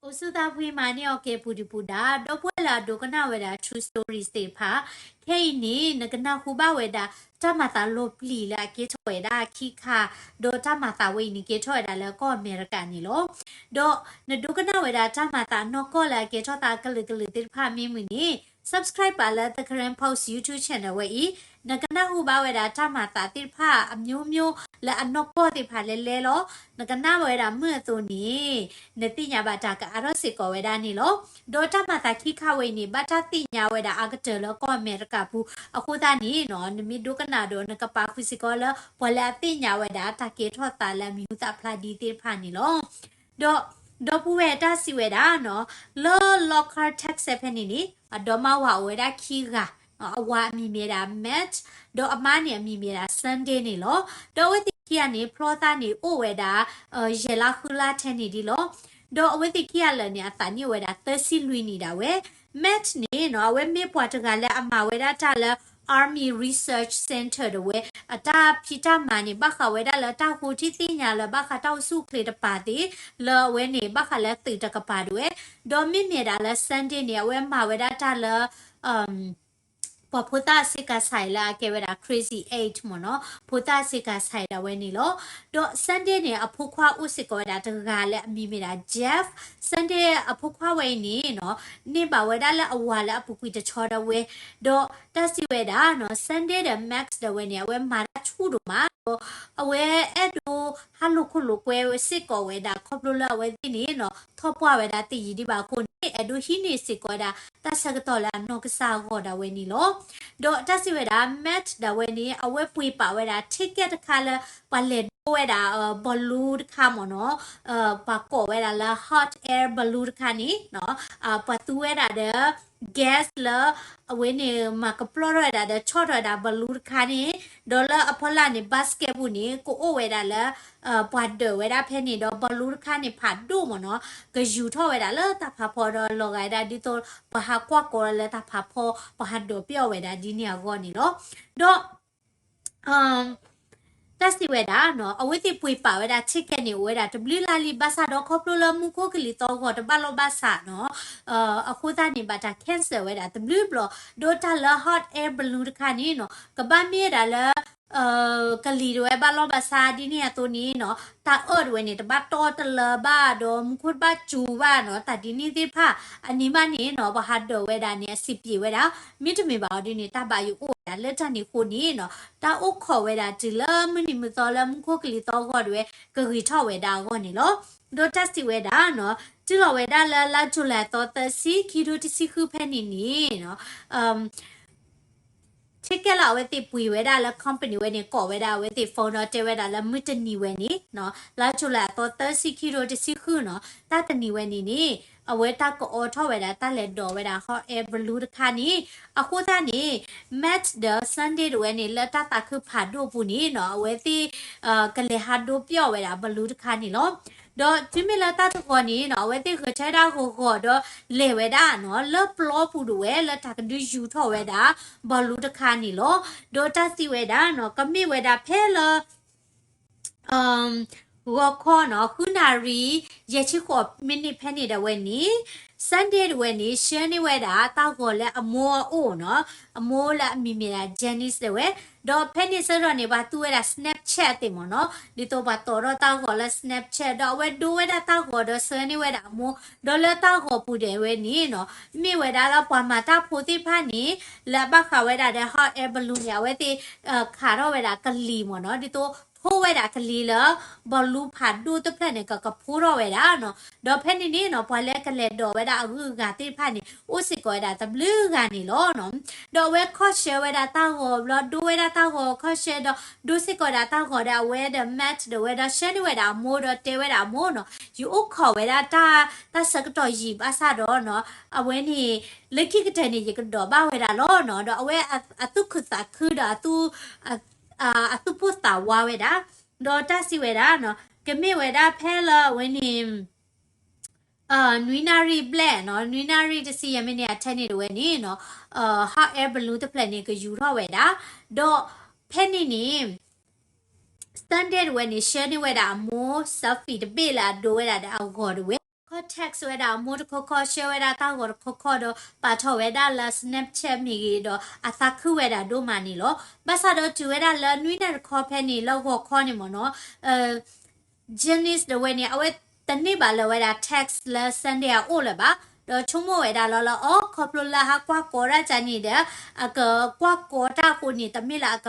အိၣ်ဆူၣ်သးဖှံမၤန့ၢ်အီၤကဲပူၤဒံးပူၤဒါ, ဒီပုၢ်ဝဲၢ်လၢအဒိကနၣ်ဝဲဒၣ် True Stories သ့ၣ်တဖၣ်, ခဲအံၤန့ၣ် နကနၢ်ဟူဘၣ်ဝဲဒၣ် တၢ်မၤသးလီၤပျံၤလၢအကဲထီၣ်ဝဲဒၣ်ခံခါ, ဒီးတၢ်မၤသးဝဲအံၤန့ၣ် ကဲထီၣ်ဝဲဒၣ်လၢကီၢ်အမဲရကၤန့ၣ်လီၤ. ဒီးနဒိကနၣ်ဝဲဒၣ်တၢ်မၤသးနီၢ်ကီၢ်လၢအကဲထီၣ်သးအကလုာ်ကလုာ်သ့ၣ်တဖၣ်မ့ၢ်မုာ်န့ၣ် subscribe ပာ်လၢ The Karen Post YouTube channel ဝဲအံၤ, နကနၢ်ဟူဘၣ်ဝဲဒၣ်တၢ်မၤသးသ့ၣ်တဖၣ် အမျိုးမျိုး လၢအနီၢ်ကီၢ်သ့ၣ်တဖၣ်လဲၤလဲၤလီၤ. နကနၣ်ဝဲဒၣ်မုာ်အသိးန့ၣ် နသ့ၣ်ညါဘၣ်တၢ်ကအါထီၣ်စ့ၢ်ကီးဝဲဒၣ်န့ၣ်လီၤ. ဒီးတၢ်မၤသးခံခါဝဲအံၤန့ၣ် ဘၣ်တၢ်သ့ၣ်ညါဝဲဒၣ်အါကတၢၢ်လၢကီၢ်အမဲရကၤပူၤအဃိသတးန့ၣ်နီၤ, နမ့ၢ်ဒိကနၣ်ဒီး နကပာ်ဃုာ်စ့ၢ်ကီးလၢ ပှၤလၢအသ့ၣ်ညါဝဲဒၣ်တၢ်ကဲထီၣ်သးလၢအမံၤဟူသၣ်ဖျါဒ်သ့ၣ်တဖၣ်န့ၣ်လီၤ. ဒီး ဒီပုၢ်ဝဲၢ်တၢ်စံးဝဲဒၣ်နီၤ, လၢ Lockhart, Texas ဖဲန့ၣ်န့ၣ် အဒီမါဝၤအိၣ်ဝဲဒၣ်ခံဂၤ, အဝၤအမံၤမ့ၢ်ဒၣ် Matt, ဒီးအမါန့ၣ်အမံၤမ့ၢ်ဒၣ် Sunday န့ၣ်လီၤ. ဒီးအဝဲသ့ၣ်ခံဂၤန့ၣ် ဖျီသးန့ၣ်အိၣ်ဝဲဒၣ် ယဲၢ်လါဃုလါထဲန့ၣ်ဒ်လီၤ. ဒီးအဝဲသ့ၣ်ခံဂၤလၢာ်န့ၣ် အသးန့ၢ်ဝဲဒၣ်သၢဆံလွံၢ်နံၣ်ဒၣ်ဝဲ. Matt န့ၣ်နီၤ, အဝဲမ့ၢ်ပှၤတဂၤလၢအမၤဝဲဒၣ်တၢ်လၢ Army Research Center ဒၣ်ဝဲ, အတၢ်ဖံးတၢ်မၤန့ၣ် ဘၣ်ဃးဝဲဒၣ်လၢတၢ်ဃိထံသ့ၣ်ညါလၢဘၣ်ဃးတၢ်အိၣ်ဆူၣ်အိၣ်ချ့တပၤသ့ၣ်, လၢအဝဲန့ၣ် ဘၣ်ဃးလၢသုးတကပၤဒၣ်ဝဲ. ဒီးမ့မ့ၢ်ဒၣ်လၢ Sunday န့ၣ် အဝဲမၤဝဲဒၣ်တၢ်လၢ ပှၤဖိသၣ်ဆ့ကၤဆဲးလၢအကဲဝဲဒၣ် Crazy Eight မ့ၢ်နီၤ, ဖိသၣ်ဆ့ကၤဆဲးဒၣ်ဝဲန့ၣ်လီၤ. ဒီး Sunday န့ၣ် အဖိခွါအိၣ်စ့ၢ်ကီးဝဲဒၣ်တဂၤလၢအမံၤမ့ၢ်ဒၣ် Jeff. Sunday အဖိခွါဝဲအံၤန့ၣ်နီၤ, န့ၢ်ဘၣ်ဝဲဒၣ်လၢအဝၤလၢအပူၤကွံာ်တဆီဒၣ်ဝဲ. ဒီးတၢ်စံးဝဲဒၣ်နီၤ, Sunday ဒီး Matt ဒၣ်ဝဲန့ၣ် အဝဲမၤတၢ်ဆူၣ်ဒိၣ်မး, ဒီးအဝဲအဲၣ်ဒိးဟးလိာ်ခိၣ်လိာ်ကွဲစ့ၢ်ကီးဝဲဒၣ် ခီဖျိလၢအဝဲသ့ၣ်န့ၣ်နီၤ, ထီၣ်ပှၢ်ဝဲဒၣ်သ့ၣ်ယံၤဒံးဘၣ်အဃိန့ၣ် အဲၣ်ဒိးဟံးန့ၢ်စ့ၢ်ကီးဝဲဒၣ် တၢ်ဆၢကတီၢ်လၢအနီၢ်ကစၢ်အဂီၢ်ဒၣ်ဝဲန့ၣ်လီၤ. ဒီးတၢ်စံးဝဲဒၣ် Matt ဒၣ်ဝဲန့ၣ် အဝဲပှ့ၤပာ်ဝဲဒၣ် ticket တခါလၢ ပှၤလဲၤဒိဝဲဒၣ် balloon တခါမ့ၢ်နီၤ, ပှၤကိးဝဲဒၣ်လၢ hot air balloon တခါန့ၣ်နီၤ, ပှၤသူဝဲဒၣ်ဒီး gas လၢ အဝဲန့ၣ် မၤကပျီၢ်ထီၣ်ဝဲဒၣ်ဒီး ဆီၣ်ထီၣ်ဝဲဒၣ် balloon တခါန့ၣ်, ဒီးလၢအဖီလာ်န့ၣ် basket ပူၤန့ၣ် ကအိၣ်ဝဲဒၣ်လၢ ပှၤဒၢးဝဲဒၣ်ဖဲန့ၣ်ဒီး balloon တခါန့ၣ် ဖးဒိၣ်မ့ၢ်နီၤ, ကယူၤထီၣ်ဝဲဒၣ်လၢတၢ်ဖးဖီဒီး လီၤဂာ်ဝဲဒၣ်ဒ်သိး ပှၤဟးကွၢ်ကီလၢတၢ်ဖးဖီ ပှၤဟးဒိးပျီၢ်ဝဲဒၣ်ဒ်န့ၣ်အဂီၢ်န့ၣ်လီၤ. ဒီး တၢ်စံးဝဲဒၣ်နီၤ, အဝဲသ့ၣ်ပှ့ၤပာ်ဝဲဒၣ် ticket န့ၣ် အိၣ်ဝဲဒၣ်တဘျုးလါလံ ဘၣ်ဆၣ်ဒီးခီဖျိလၢမူခိၣ်ကလံၤသီဂီၤတဘၣ်လီၢ်ဘၣ်ဆၣ်နီၤ, အဃိသတးန့ၣ် ဘၣ်တၢ် cancel ဝဲဒၣ်တဘျုးဘျီ, ဒီးတၢ်လၢ hot air balloon တခါန့ၣ်နီၤ, ကဘၣ်မ့ၢ်ဝဲဒၣ်လၢ ကလံၤဒၣ်ဝဲဘၣ်လီၢ်ဘၣ်ဆၣ်ဒ်န့ၣ်အသိးန့ၣ်နီၤ, တၢ်အၢၣ်ဒၣ်ဝဲန့ၣ် တဘၣ်တီတလၢဘၣ်ဒီး မူခိၣ်တဘၣ်စူၤဘၣ်နီၤ, တၢ်ဒ်န့ၣ်သ့ၣ်တဖၣ် အန့ၣ်မးန့ၣ်နီၤ, ပှၤဟးဒၢးဝဲဒၣ်န့ၣ် အဆံးပျ့ၤဝဲဒၣ်, မ့တမ့ၢ်ဘၣ်အီၤဒ်န့ၣ် တၢ်ဘၣ်ယိၣ်အိၣ်ဝဲဒၣ်လၢတၢ်န့ၣ်အဃိန့ၣ်နီၤ, တၢ်အိၣ်ခိးဝဲဒၣ်တုၤလၢမုၢ်နံၤမုၢ်သီလၢမူခိၣ်ကလံၤသီဂီၤဒၣ်ဝဲ ကဂ့ၤထီၣ်ဝဲဒၣ်အဂီၢ်န့ၣ်လီၤ. ဒီးတၢ်စံးဝဲဒၣ်နီၤ, တုၤလီၤဝဲဒၣ်လၢလါ July အသီသၢဆံ ခံကထိတဆံဃုဖဲန့ၣ်န့ၣ်နီၤ, ticket လၢအဝဲသ့ၣ်ပှ့ၤဝဲဒၣ်လၢ company ဝဲန့ၣ် ကိးဝဲဒၣ်အဝဲသ့ၣ် phone ဒီးတဲဝဲဒၣ်လၢမုၢ်တနံၤဝဲန့ၣ်နီၤ, လါ July အသီသၢဆံ ခံကထိတဆံဃုနီၤ, တၢ်တနံၤဝဲန့ၣ်န့ၣ် အဝဲတၢ်ကအိးထီၣ်ဝဲဒၣ်တၢ်လဲၤဒိးဝဲဒၣ် hot air balloon တခါန့ၣ်, အဃိသတးန့ၣ် Matt ဒီး Sunday ဒၣ်ဝဲန့ၣ် လၢတၢ်သးခုဖးဒိၣ်အပူၤန့ၣ်နီၤ, အဝဲသ့ၣ် ကလဲၤဟးဒိးပျီၢ်ဝဲဒၣ် balloon တခါန့ၣ်လီၤ. ဒီးတုၤမ့ၢ်လၢတၢ်တဂီၤန့ၣ်နီၤ, အဝဲသ့ၣ်ဂဲၤထၢၣ်ဒၣ်ဂီၤဂီၤဒီးလဲၤဝဲဒၣ်နီၤ, လၢပျီပူၤဒၣ်ဝဲ လၢတၢ်ကဒုးယူၤထီၣ်ဝဲဒၣ် balloon တခါန့ၣ်လီၤ. ဒီးတၢ်စံးဝဲဒၣ်နီၤ, ကမ့ၢ်ဝဲဒၣ်ဖဲလၢ ဂီၤခီနီၤ, ဃုနၣ်ရံၣ် ယဲၢ်ဆံဃိးမံးနံးဖဲန့ၣ်ဒၣ်ဝဲန့ၣ်, Sunday ဒၣ်ဝဲန့ၣ် ဆှၢန့ၢ်ဝဲဒၣ်တၢ်ဂီၤလၢအမိၢ်အအိၣ်နီၤ, အမိၢ်လၢအမံၤမ့ၢ်ဒၣ် Janice ဒၣ်ဝဲ, ဒီးဖဲန့ၣ်ဆၢကတီၢ်န့ၣ် ပှၤသူဝဲဒၣ် Snapchat သ့ၣ်မ့ၢ်နီၤ, ဒ်သိးပှၤတီၤထီၣ်တၢ်ဂီၤလၢ Snapchat ဒီးအဝဲဒိဝဲဒၣ်တၢ်ဂီၤဒီးဆှၢန့ၢ်ဝဲဒၣ်အမိၢ်, ဒီးလၢတၢ်ဂီၤပူၤဒၣ်ဝဲန့ၣ်နီၤ, မ့ၢ်ဝဲဒၣ်လၢပှၤမၤတၢ်ဖိသ့ၣ်တဖၣ်န့ၣ် လၢအဘၣ်ဃးဝဲဒၣ်ဒီး hot air balloon န့ၣ် အဝဲသ့ၣ် ခးထီၣ်ဝဲဒၣ်ကလံၤမ့ၢ်နီၤ, ဒ်သိးထိဝဲဒၣ်ကလံၤလၢ balloon ဖးဒိၣ်တဖျၢၣ်န့ၣ် ကကဖိထီၣ်ဝဲဒၣ်နီၤ. ဒီးဖဲန့ၣ်န့ၣ်နီၤ, ပှၤလၢကလဲၤဒိးဝဲဒၣ်အဂုၤအဂၤသ့ၣ်တဖၣ်န့ၣ် အိၣ်စ့ၢ်ကီးဝဲဒၣ်တဘျုးဂၤန့ၣ်လီၤနီၤ. ဒီးအဝဲခီၣ်ဆၢဝဲဒၣ်တၢ်ဂီၤဘျီ ဒိဝဲဒၣ်တၢ်ဂီၤခီၣ်ဆၢဒီး ဒိစ့ၢ်ကီးဝဲဒၣ်တၢ်ဂီၤဒီး အဝဲဒီး Matt ဒီးဝဲဒီး ဆှၢန့ၢ်ဝဲဒၣ်အမိၢ်ဒီးတဲဝဲဒၣ်အမိၢ်နီၤ, ယအိၣ်ခိးဝဲဒၣ်တၢ် တၢ်ဆၢကတီၢ်ယံာ်ဘၣ်ဆၣ်ဒီးနီၤ, အဝဲန့ၣ် လၢခံကတၢၢ်န့ၣ် ယကဒိးဘၣ်ဝဲဒၣ်လီၤနီၤ. ဒီးအဝဲအသူၣ်ခုသးခုဒီး အသူၣ်ပိၢ်သးဝးဝဲဒၣ်, ဒီးတၢ်စံးဝဲဒၣ်နီၤ, ကမ့ၢ်ဝဲဒၣ်ဖဲလၢအဝဲန့ၣ် နွံနၣ်ရံၣ်ဘျဲၣ်နီၤ, နွံနၣ်ရံၣ်တဆံယဲၢ်မံးနံးအထဲန့ၣ်ဒၣ်ဝဲန့ၣ်နီၤ, hot air balloon တဖျၢၣ်န့ၣ် ကယူၤထီၣ်ဝဲဒၣ်, ဒီးဖဲန့ၣ်န့ၣ် Sunday ဒၣ်ဝဲန့ၣ် ဆှၢန့ၢ်ဝဲဒၣ်အမိၢ် selfie တဘ့ၣ်လၢအဒိဝဲဒၣ်ဒီးအဂီၤဒၣ်ဝဲ, ခီ text ဝဲဒၣ်အမိၢ်တခီခီ share ဝဲဒၣ်တၢ်ဂီၤတခီခီဒီး ပာ်ထီၣ်ဝဲဒၣ်လၢ Snapchat မ့ၢ်ဂ့ၤဒီး အသးခုဝဲဒၣ်ဒိၣ်မးန့ၣ်လီၤ. ဘၣ်ဆၣ်ဒီးတုၤဝဲဒၣ်လၢနွံနၣ်ရံၣ်တခီ ဖဲန့ၣ်လၢဂီၤခီန့ၣ်မ့ၢ်နီၤ, Janice တဝဲန့ၣ် အဝဲတန့ၢ်ဘၣ်လၢၤဝဲဒၣ် text လၢ Sunday အအိၣ်လၢၤဘၣ်. ဒီးဆိကမိၣ်ဝဲဒၣ်လီၤလၢအီၤ ခီဖျိလၢဟးကွၢ်ကီတၢ်ကန့ၣ်ဒီး အကကွၢ်ကီတၢ်အဃိန့ၣ် တမ့ၢ်လၢအက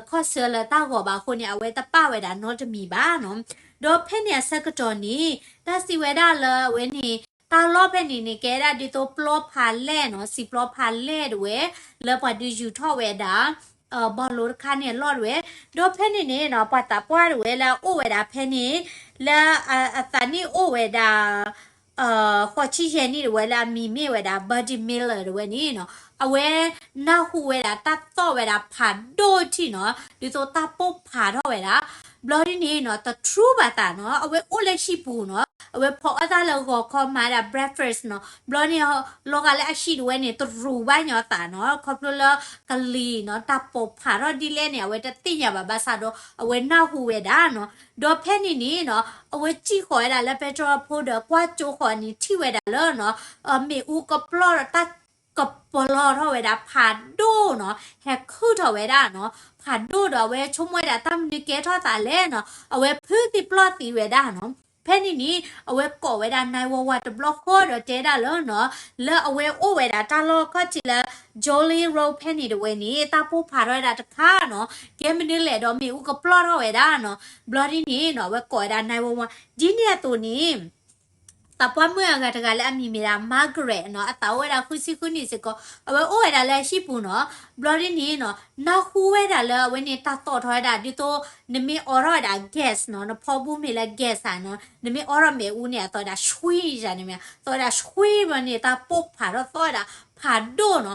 ခီၣ်ဆၢလၢတၢ်ဂီၤဘၣ်အဃိန့ၣ် အဝဲတပာ်ဝဲဒၣ်နီတမံၤဘၣ်နီၤ. ဒီးဖဲန့ၣ်အဆၢကတီၢ်န့ၣ် တၢ်စံးဝဲဒၣ်လၢအဝဲန့ၣ် တၢ်လီၢ်ဖဲန့ၣ်န့ၣ် ကဲဒၣ်ဒ်သိးပျီဖးလဲၢ်နီၤ, စံာ်ပျီဖးလဲၢ်တဝဲ လၢပှၤဒုးယူၤထီၣ်ဝဲဒၣ် ဘီလိတခါန့ၣ်အလီၢ်တဝဲ. ဒီးဖဲန့ၣ်န့ၣ်နီၤ ပှၤသးပှၢ်တဝဲလၢအအိၣ်ဝဲဒၣ်ဖဲန့ၣ် လၢအသးနံၣ်အိၣ်ဝဲဒၣ် ဃိးဆံယဲၢ်နံၣ်တဝဲလၢအမံၤမ့ၢ်ဝဲဒၣ် Buddy Miller တဝဲန့ၣ်နီၤ, အဝဲနၢ်ဟူဝဲဒၣ်တၢ်သီၣ်ဝဲဒၣ်ဖးဒိၣ်ထံၣ်နီၤ, ဒ်သိးတၢ်ပိၢ်ဖးထီၣ်ဝဲဒၣ်. ဘျီဒ်န့ၣ်နီၤ တ true ဘၣ်သးနီၤ, အဝဲအိၣ်လၢဟံၣ်ပူၤနီၤ, အဝဲဖီအီၣ်တၢ်လၢဂီၤခီမၤဒၣ် breakfast နီၤ, ဘျီန့ၣ် လီၤဂာ်လၢအဟံၣ်တဝဲန့ၣ် တရူးဘၣ်ညီအသးနီၤ, ခီဖျိလၢကလံၤနီၤ တၢ်ပိၢ်ဖးထီၣ်ဒ်လဲၣ်န့ၣ် အဝဲတသ့ၣ်ညါဘၣ် ဘၣ်ဆၣ်ဒီးအဝဲနၢ်ဟူဝဲဒၣ်နီၤ. ဒီးဖဲန့ၣ်န့ၣ်နီၤ အဝဲစံၣ်ဃီၤဝဲဒၣ်လၢပဲတြီဖိဒီးကွၢ်ကၠိဃီၤန့ၣ် ထံၣ်ဝဲဒၣ်လၢနီၤ မ့ၣ်အူကပျီၢ်ဒီးတၢ်ကပလီၢ်ထီၣ်ဝဲဒၣ်ဖးဒိၣ်နီၤ, ဟဲခုၣ်ထီၣ်ဝဲဒၣ်နီၤ, ဖးဒိၣ်ဒီးအဝဲဆိကမိၣ်ဝဲဒၣ်တၢ်မနုၤကဲထီၣ်သးလဲၣ်နီၤ, အဝဲဖုသံပျီၢ်သံဝဲဒၣ်နီၤ. ဖဲန့ၣ်န့ၣ် အဝဲကိးဝဲဒၣ် nine one one တဘျီဃီဒီးတဲဒၣ်လၢနီၤ လၢအဝဲအိၣ်ဝဲဒၣ်တၢ်လီၢ်ခီၣ်ထံးလၢ Jolly Road ဖဲန့ၣ်တဝဲန့ၣ် တၢ်ပိၢ်ဖးထီၣ်ဝဲဒၣ်တခါနီၤ, ကဲမနုၤလဲၣ်ဒီးမ့ၣ်အူကပျီၢ်ထီၣ်ဝဲဒၣ်နီၤ. ဘျီဒ်န့ၣ်နီၤ အဝဲကိးဝဲဒၣ် nine one one ဒ်န့ၣ်အသိးန့ၣ် သးပှၢ်မုၣ်အဂၤတဂၤလၢအမံၤမ့ၢ်ဒၣ် Margaret နီၤ, အသးအိၣ်ဝဲဒၣ်ဃုဆံဃုနံၣ်စ့ၢ်ကီး, အဝဲအိၣ်ဝဲဒၣ်လၢအဟံၣ်ပူၤနီၤ. ဘျီဒ်န့ၣ်နီၤ နၢ်ဟူဝဲဒၣ်လၢအဝဲန့ၣ်တၢ်သီၣ်ထီၣ်ဝဲဒၣ် ဒ်သိး နမ့ၢ်အိးထီၣ်ဝဲဒၣ် gas နီၤ, နဖီဘူမ့ၢ်လၢ gas ဧါနီၤ, နမ့ၢ်အိးထီၣ်မ့ၣ်အူန့ၣ် အသီၣ်ဝဲဒၣ် ဆွံယၤန့ၣ်မ့ၢ် သီၣ်ဝဲဒၣ် ဆွံ ဘျီန့ၣ် တၢ်ပိၢ်ဖးထီၣ်သီၣ်ဝဲဒၣ်ဖးဒိၣ်နီၤ.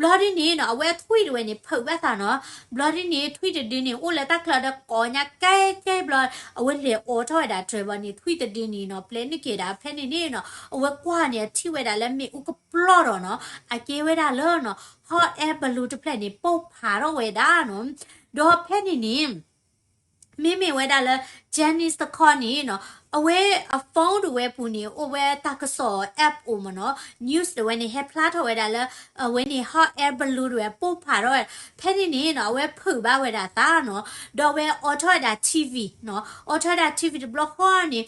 ဘျီဒ်န့ၣ်နီၤ အဝဲထွံၣ်တဝဲန့ၣ် ဖုးဘၣ်သးနီၤ. ဘျီဒ်န့ၣ် ထွံၣ်တဒုန့ၣ် အိၣ်လၢတၢ်ချၢဒီးကိးညါကဲကဲဘျီ အဝဲလဲၤအိးထီၣ်ဝဲဒၣ်တြဲၤဘျီန့ၣ် ထွံၣ်တဒုန့ၣ်နီၤ ပျဲနုာ်က့ၤဒၣ် ဖဲန့ၣ်န့ၣ်နီၤ အဝဲကွၢ်န့ၣ် အထံၣ်ဝဲဒၣ်လၢမ့ၣ်အူကပျီၢ်ဒီးနီၤ အကဲဝဲဒၣ်လၢနီၤ hot air balloon တဖျၢၣ်န့ၣ် ပိၢ်ဖးထီၣ်ဝဲဒၣ်နီၤ. ဒီးဖဲန့ၣ်န့ၣ် မ့မ့ၢ်ဝဲဒၣ်လၢ Janice တခီန့ၣ်နီၤ အဝဲအ phone တဝဲပူၤန့ၣ် အိၣ်ဝဲတၢ်ကစီၣ် app အိၣ်မ့ၢ်နီၤ news တဝဲန့ၣ် ဟဲဖျါထီၣ်ဝဲဒၣ်လၢ အဝဲန့ၣ် hot air balloon တဝဲပိၢ်ဖးထီၣ်ဝဲ ဖဲန့ၣ်န့ၣ်နီၤ အဝဲဖုးဘၣ်ဝဲဒၣ်သးနီၤ ဒီးအဝဲအိးထီၣ်ဝဲဒၣ် TV နီၤ အိးထီၣ်ဝဲဒၣ် TV တဘျီဃီန့ၣ်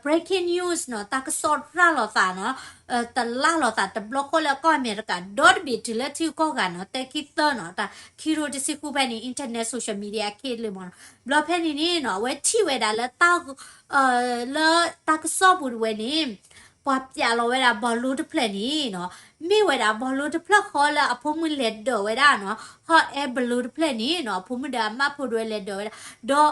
breaking news နီၤ တၢ်ကစီၣ်ရၤလီၤသးနီၤ တလၢ်လီၤသးတဘျီဃီလၢကီၢ်အမဲရကၤ ဒီတဘ့ၣ်တုၤလၢထံဂုၤကီၢ်ဂၤနီၤ တၢ်ခံသၢနီၤ တၢ်ခံရိတဆံဃုဖဲန့ၣ် internet social media ခဲလၢာ်မ့ၢ်နီၤ ဘျီဖဲန့ၣ်န့ၣ်နီၤ အဝဲထံၣ်ဝဲဒၣ်လၢတၢ် လၢတၢ်ကစီၣ်ပူၤတဝဲန့ၣ် ပှၤပျးလီၤဝဲဒၣ် balloon တဖျၢၣ်န့ၣ်နီၤ မ့ၢ်ဝဲဒၣ် balloon တဖျၢၣ်ဃီလၢအဖိမုၣ်လဲၤဒၢးဝဲဒၣ်နီၤ hot air balloon တဖျၢၣ်န့ၣ်နီၤ အဖိမုၣ်ဒီးအမၣ်ဖိတဝဲလဲၤဒၢးဝဲဒၣ် ဒီး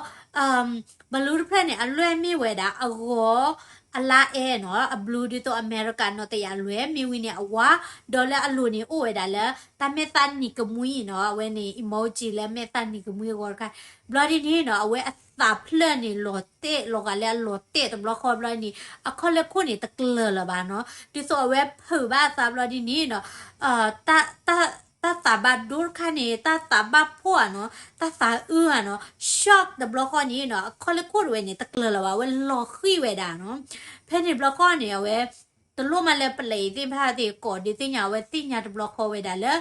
balloon တဖျၢၣ်န့ၣ် အလွဲၢ်မ့ၢ်ဝဲဒၣ် အဂီၤ အလါအဲၣ်နီၤ အ blue ဒ်သိးအမဲရကၤနီၤ တယာ်လွဲၢ် မ့ၢ်ဝံၤန့ၣ် အဝါ ဒီးလၢအလိၤန့ၣ် အိၣ်ဝဲဒၣ်လၢ တၢ်မဲာ်သၣ်နံၤကမှံနီၤ အဝဲန့ၣ် emoji လၢမဲာ်သၣ်နံၤကမှံအဂီၤတခါ ဘျီဒ်န့ၣ်နီၤ အဝဲအသးဖျၢၣ်န့ၣ် လီၤတဲာ် လီၤဂာ်လၢအလီၤတဲာ်တဘျီဃီဘျီန့ၣ် အခီၣ်လၢခိၣ်န့ၣ် တကျၢၤလၢၤဘၣ်နီၤ ဒ်သိးအဝဲဖုးဘၣ်အသးဘျီဒ်န့ၣ်နီၤ တၢ်သးဘၣ်ဒိတခါန့ၣ် တၢ်သးဘၣ်ဖှီၣ်ဧါနီၤ တၢ်သးအုးဧါနီၤ shock တဘျီဃီန့ၣ်နီၤ အခီၣ်လၢခိၣ်တဝဲန့ၣ် တကျၢၤလၢၤဘၣ် အဝဲလီၤဃံၤဝဲဒၣ်နီၤ ဖဲန့ၣ်တဘျီဃီန့ၣ် အဝဲ တလိၣ်မးလၢပလံးသ့ၣ်တဖၣ်သ့ၣ်ကိးဒုးသ့ၣ်ညါ အဝဲသ့ၣ်ညါတဘျီဃီဝဲဒၣ်လၢ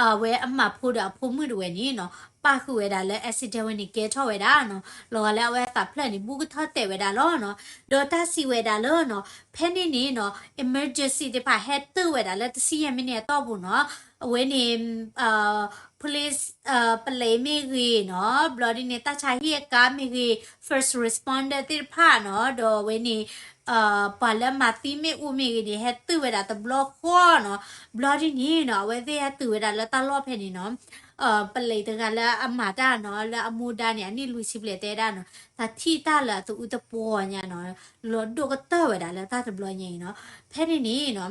အဝဲအမၣ်ဖိဒီးအဖိမုၣ်တဝဲန့ၣ်နီၤ ပၣ်ဃုာ်ဝဲဒၣ်လၢ accident ဝဲန့ၣ်ကဲထီၣ်ဝဲဒၣ်နီၤ လီၤဂာ်လၢအဝဲအသးဖျၢၣ်န့ၣ် ဘူးကထီၣ်တဲာ်ဝဲဒၣ်လီၤနီၤ ဒီးတၢ်စံးဝဲဒၣ်လၢနီၤ ဖဲန့ၣ်န့ၣ်နီၤ emergency သ့ၣ်တဖၣ်ဟဲတုၤဝဲဒၣ်လၢတဆံယဲၢ်မံးနံးအတီၢ်ပူၤနီၤ အဝဲန့ၣ် police ပလံးမ့ၢ်ဂ့ၤနီၤ ဘျီဒ်န့ၣ် တၢ်ဆါဟံၣ်အကါမ့ၢ်ဂ့ၤ first responder သ့ၣ်တဖၣ်နီၤ ဒီးအဝဲန့ၣ် ပှၤလၢမၤသံမ့ၣ်အူမ့ၢ်ဂ့ၤန့ၣ် ဟဲတုၤဝဲဒၣ်တဘျီဃီနီၤ ဘျီဒ်န့ၣ်နီၤ အဝဲသ့ၣ်ဟဲတုၤဝဲဒၣ်လၢတၢ်လီၢ်ဖဲန့ၣ်နီၤ ပလံးတဂၤလၢအမၤတၢ်နီၤ လၢအမူဒါန့ၣ် အနံၣ်လွံၢ်ဆံဘျဲၣ်တဲဒၣ်နီၤ သးထံၣ်တၢ်လၢအသးအုးတပှီၤညါနီၤ လီၤဒိၣ်ကတၢၢ်ဝဲဒၣ်လၢတၢ်တဘျီညါအံၤနီၤ ဖဲန့ၣ်န့ၣ်နီၤ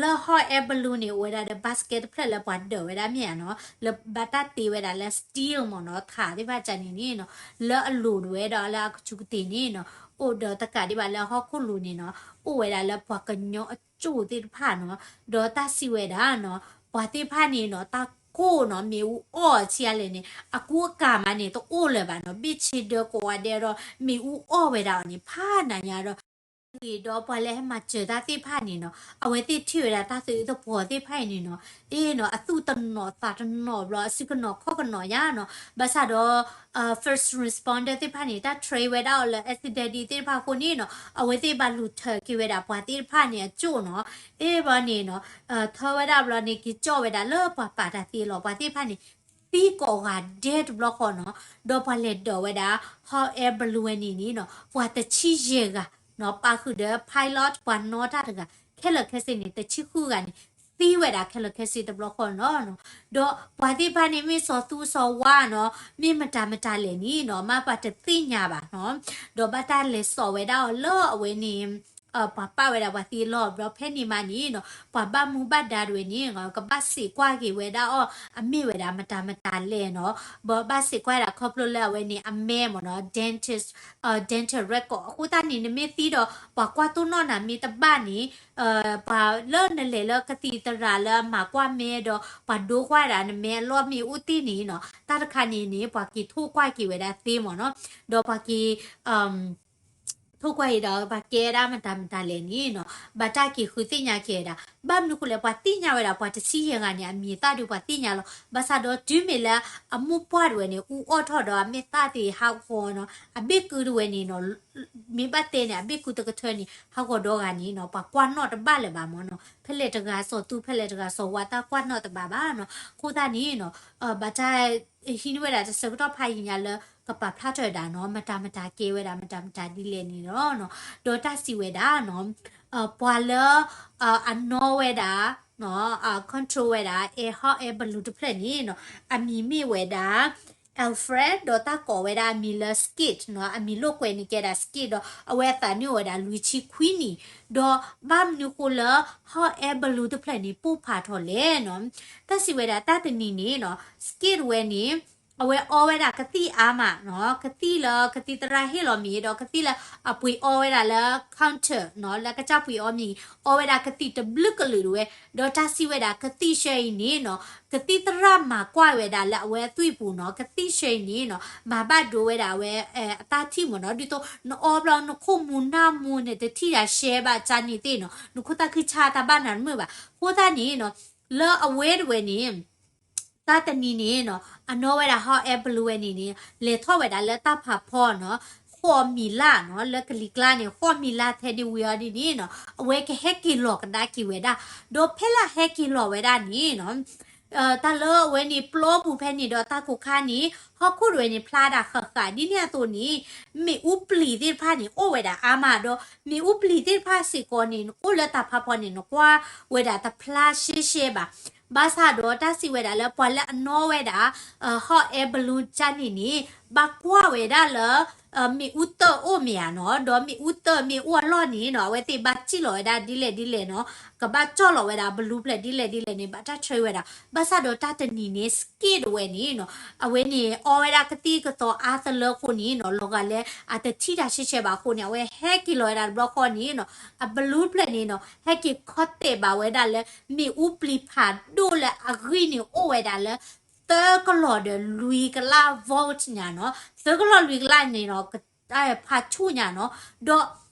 လၢ hot air balloon န့ၣ် အိၣ်ဝဲဒၣ်ဒီး basket တဖျၢၣ်လၢပှၤဒၢးဝဲဒၣ်မ့ၢ်ဧါနီၤ လၢဘၣ်တၢ်တ့ဝဲဒၣ်လၢ steel မ့ၢ်နီၤ ထးသ့ၣ်တဖၣ်ကန့ၣ်န့ၣ်နီၤ လၢအလိၤဒၣ်ဝဲဒီးလၢအကဆူးကတ့ၢ်န့ၣ်နီၤ အိၣ်ဒီးတကးဒံးဘၣ်လၢဟီၣ်ခိၣ်လိၤန့ၣ်နီၤ အိၣ်ဝဲဒၣ်လၢပှၤကညီအကၠိၣ်သ့ၣ်တဖၣ်နီၤ ဒီးတၢ်စံးဝဲဒၣ်နီၤ ပှၤသ့ၣ်တဖၣ်န့ၣ်နီၤ တၢ်ကိၢ်နီၤ မ့ၣ်အူအီၣ်ဆံးအါလဲၣ်န့ၣ် အကူအကၤမးန့ၣ် တအိၣ်လၢၤဘၣ်နီၤ ဘ့ၣ်ဆ့ဒၢကိးဂၤဒဲးဒီး မ့ၣ်အူအီၣ်ဝဲဒၣ်အီၤန့ၣ် ဖးနၤညါဒီး ဒီးပှၤလၢဟဲမၤစၢၤတၢ်သ့ၣ်တဖၣ်န့ၣ်နီၤ အဝဲသ့ၣ်ထံၣ်ဝဲဒၣ်တၢ်သးအုးသပှီၤသ့ၣ်တဖၣ်အံၤန့ၣ်နီၤ အ့နီၤ အသူၣ်တနီၤသးတနီၤဘျီ အစုကနီၤခီၣ်ကနီၤညါနီၤ ဘၣ်ဆၣ်ဒီး first responder သ့ၣ်တဖၣ်န့ၣ် တၢ် train ဝဲဒၣ်အီၤလၢ accident သ့ၣ်တဖၣ်အဃိန့ၣ်နီၤ အဝဲသ့ၣ်ဘၣ်လူၤထၢက့ၤဝဲဒၣ်ပှၤသ့ၣ်တဖၣ်န့ၣ်အကၠိၣ်နီၤ အ့ဘျီန့ၣ်နီၤ ထၢဝဲဒၣ်ဘျီန့ၣ် က့ၤကၠီၣ်ဝဲဒၣ်လၢပှၤပာ်တၢ်သံအလီၢ် ပှၤသ့ၣ်တဖၣ်န့ၣ် သံကိးဂၤဒဲးတဘျီဃီနီၤ ဒီးပှၤလဲၤဒၢးဝဲဒၣ် hot air balloon ဝဲန့ၣ်န့ၣ်နီၤ ပှၤတဆံယဲၢ်ဂၤနီၤ ပာ်ဃုာ်ဒီး pilot ပှၤနီၣ်တၢ်တဂၤ ခဲလၢာ်ခဲဆ့န့ၣ် တဆံဃုဂၤန့ၣ် သံဝဲဒၣ်ခဲလၢာ်ခဲဆ့တဘျီဃီနီၤ ဒီးပှၤသ့ၣ်တဖၣ်န့ၣ် မ့ၢ်စီၤသူစီၤဝါနီၤ မ့ၢ်မတၤမတၤလဲၣ်န့ၣ်နီၤ မ့ၢ်ပှၤတသ့ၣ်ညါဘၣ်နီၤ ဒီးဘၣ်တၢ်လဲၤစိာ်ဝဲဒၣ်အီၤလၢအဝဲန့ၣ် ပှၤပာ်ဝဲဒၣ်ပှၤသံအလီၢ်ဘျီ ဖဲန့ၣ်မးန့ၣ်နီၤ ပှၤဘၣ်မူဘၣ်ဒါတဝဲန့ၣ်နီၤ ကဘၣ်စံးကွၢ်က့ၤဝဲဒၣ်အီၤ အမ့ၢ်ဝဲဒၣ်မတၤမတၤလဲၣ်နီၤ ဘၣ်ဘၣ်စံးကွၢ်ဒၣ်ခီဖျိလၢအဝဲန့ၣ် အမဲမ့ၢ်နီၤ dental dental record အဃိသတးန့ၣ် နမ့ၢ်သံဒီး ပှၤကွၢ်တိၢ်နီၣ်နၤမ့ၢ်တဘၣ်န့ၣ် ပှၤလၢနလဲၤလၢကသံၣ်သရၣ်လၢအမၤကွၢ်မဲဒီး ပှၤဒိကွၢ်ဒၣ်နမဲအလီၢ်မ့ၢ်အိၣ်တ့ၢ်န့ၣ်နီၤ တၢ်တခါန့ၣ်န့ၣ် ပှၤက့ၤထိၣ်ကွၢ်က့ၤဝဲဒၣ်သ့မ့ၢ်နီၤ ဒီးပှၤက့ၤ ထိၣ်ကွၢ်အံၤဒီး ပှၤကဲဒၣ်မတၤမတၤလဲၣ်န့ၣ်နီၤ ဘၣ်တၢ်က့ၤဃုသ့ၣ်ညါက့ၤဝဲဒၣ် ဘၣ်မနုၤဃိလဲၣ် ပှၤသ့ၣ်ညါဝဲဒၣ်ပှၤတဆံယဲၢ်ဂၤန့ၣ် အမံၤသၣ်ဒုးပှၤသ့ၣ်ညါလီၤ ဘၣ်ဆၣ်ဒီးတုၤမ့ၢ်လၢ အမိၢ်ပှၢ်တဝဲန့ၣ် အူအီၣ်ထီၣ်ဒီးအမဲာ်သၣ်သ့ၣ်ဟးဂီၤနီၤ အဘ့ၣ်ကုတဝဲန့ၣ်နီၤ မ့ၢ်ဘၣ်တဲန့ၣ် အဘ့ၣ်ကုတကထၢန့ၣ် ဟးဂီၤဒီဂၤန့ၣ်နီၤ ပှၤကွၢ်နီၣ်တဘၣ်လၢၤဘၣ်မ့ၢ်နီၤ ဖဲလဲၣ်တဂၤစီၤသူ ဖဲလဲၣ်တဂၤစီၤဝါ တၢ်ကွၢ်နီၣ်တဘၣ်ဘၣ်နီၤ အဃိသတးန့ၣ်နီၤ ဘၣ်တၢ် ဟံးန့ၢ်ဝဲဒၣ်တဆၢကတီၢ်ဖးယံာ်ညါလၢ ကပာ်ဖျါထီၣ်ဝဲဒၣ်နီၤ မတၤမတၤကဲဝဲဒၣ် မတၤမတၤဒ်လဲၣ်န့ၣ်လီၤ. ဒီးတၢ်စံးဝဲဒၣ်နီၤ ပှၤလၢ အနီၣ်ဝဲဒၣ် control ဝဲဒၣ် air hot air balloon တဖျၢၣ်န့ၣ်နီၤ အမံၤမ့ၢ်ဝဲဒၣ် Alfred ဒီးတၢ်ကိးဝဲဒၣ်အမံၤလၢ Skid နီၤ အမံၤလိာ်ကွဲန့ၣ်ကဲဒၣ် Skid ဒီး အဝဲအသးနုာ်ဝဲဒၣ်လွံၢ်ဆံခွံနံၣ် ဒီးဘၣ်မနုၤဃိလၢ hot air balloon တဖျၢၣ်န့ၣ် ပိၢ်ဖးထီၣ်လဲၣ်နီၤ တၢ်စံးဝဲဒၣ်တၢ်တနံၤန့ၣ်နီၤ Skid ဝဲန့ၣ် အဝဲအီဝဲဒၣ်ကသံၣ်အါမးနီၤ ကသံၣ်လၢကသံၣ်သရၣ်ဟ့ၣ်လီၤမ့ၢ်ဒီး ကသံၣ်လၢအပှ့ၤအီဝဲဒၣ်လၢ counter နီၤ လၢကစၢ်ပှ့ၤအီမ့ၢ်ဂ့ၤ အီဝဲဒၣ်ကသံၣ်တဘျုးကလုာ်တဝဲ ဒီးတၢ်စံးဝဲဒၣ်ကသံၣ်ဆှၢအံၤန့ၣ်နီၤ ကသံၣ်သရၣ်မၤကွၢ်ဝဲဒၣ်လၢအဝဲအသွံၣ်ပူၤနီၤ ကသံၣ်ဆှၢအံၤန့ၣ်နီၤ မၤဘၣ်ဒိဝဲဒၣ်အဝဲ အတၢ်ထံၣ်မ့ၢ်နီၤ ဒ်သိး နအီဘျီနခိၣ်မူနၢ်မူန့ၣ် တထံၣ်တၢ်ရှဲဘၣ်ကန့ၣ်သ့ၣ်နီၤ နခိၣ်သၣ်ခုဆါတၢ်ဘၣ်နၤတမုာ်ဘၣ် အဃိသတးန့ၣ်နီၤ လၢအဝဲတဝဲန့ၣ် တၢ်တနံၤန့ၣ်နီၤ အနီၣ်ဝဲဒၣ် hot air balloon ဝဲန့ၣ်န့ၣ် လဲၤထီၣ်ဝဲဒၣ်လၢတၢ်ဖးဖီနီၤ ဃိးမံၤလၢ်နီၤ လၢကလံၤကျါန့ၣ် ဃိးမံၤလၢ်ထဲန့ၣ်ဝံၤအီၤဒ်န့ၣ်နီၤ အဝဲကဟဲက့ၤလီၤကဒါက့ၤဝဲဒၣ် ဒီးဖဲလၢဟဲက့ၤလီၤဝဲဒၣ်န့ၣ်နီၤ တၢ်လၢအဝဲန့ၣ်ပျီပူၤဖဲန့ၣ်ဒီးတၢ်ကိၢ်ခါန့ၣ် ဟီၣ်ခိၣ်တဝဲန့ၣ်ဖျါဒၣ်ဃၣ်ဃၣ် ဒ်န့ၣ်အသိးန့ၣ် မ့ၣ်အူပျံၤသ့ၣ်တဖၣ်န့ၣ် အိၣ်ဝဲဒၣ်အါမးဒီး မ့ၣ်အူပျံၤသ့ၣ်တဖၣ်စ့ၢ်ကီးန့ၣ် နအိၣ်လၢတၢ်ဖးဖီန့ၣ် နကွၢ်ဝဲဒၣ်တဖျါရှဲရှဲဘၣ် ဘၣ်ဆၣ်ဒီးတၢ်စံးဝဲဒၣ်လၢပှၤလၢအနီၣ်ဝဲဒၣ် hot air balloon ကန့ၣ်န့ၣ် ဘၣ်ကွၢ်ဝဲဒၣ်လၢ မ့ၣ်အူတၢၢ်အိၣ်မ့ၢ်ဧါနီၤ ဒီးမ့ၣ်အူတၢၢ်မ့ၢ်အိၣ်အလီၢ်န့ၣ်နီၤ အဝဲသ့ၣ်ဘၣ်စံၣ်လီၤဝဲဒၣ်ဒ်လဲၣ်ဒ်လဲၣ်နီၤ ကဘၣ်ကၠီၣ်လီၤဝဲဒၣ် balloon ဖျၢၣ်ဒ်လဲၣ်ဒ်လဲၣ်န့ၣ် ဘၣ်တၢ် train ဝဲဒၣ် ဘၣ်ဆၣ်ဒီးတၢ်တနံၤန့ၣ် Skid ဝဲန့ၣ်နီၤ အဝဲန့ၣ် အီဝဲဒၣ်ကသံၣ်ကသီအါသလၢအဃိန့ၣ်နီၤ လီၤဂာ်လၢအတထံၣ်တၢ်ရှဲရှဲဘၣ်အဃိန့ၣ် အဝဲဟဲက့ၤလီၤဝဲဒၣ်တဘျီဃီန့ၣ်နီၤ အ balloon ဖျၢၣ်န့ၣ်နီၤ ဟဲက့ၤခီတဲာ်ဘၣ်ဝဲဒၣ်လၢ မ့ၣ်အူပျံၤဖးဒိၣ်လၢအဂံၢ်န့ၣ်အိၣ်ဝဲဒၣ်လၢ သၢကလီၤဒီးလွံၢ်ကလး volt ညါနီၤ သၢကလီၤလွံၢ်ကလးန့ၣ်နီၤ ဖးဆူၣ်ညါနီၤ ဒီး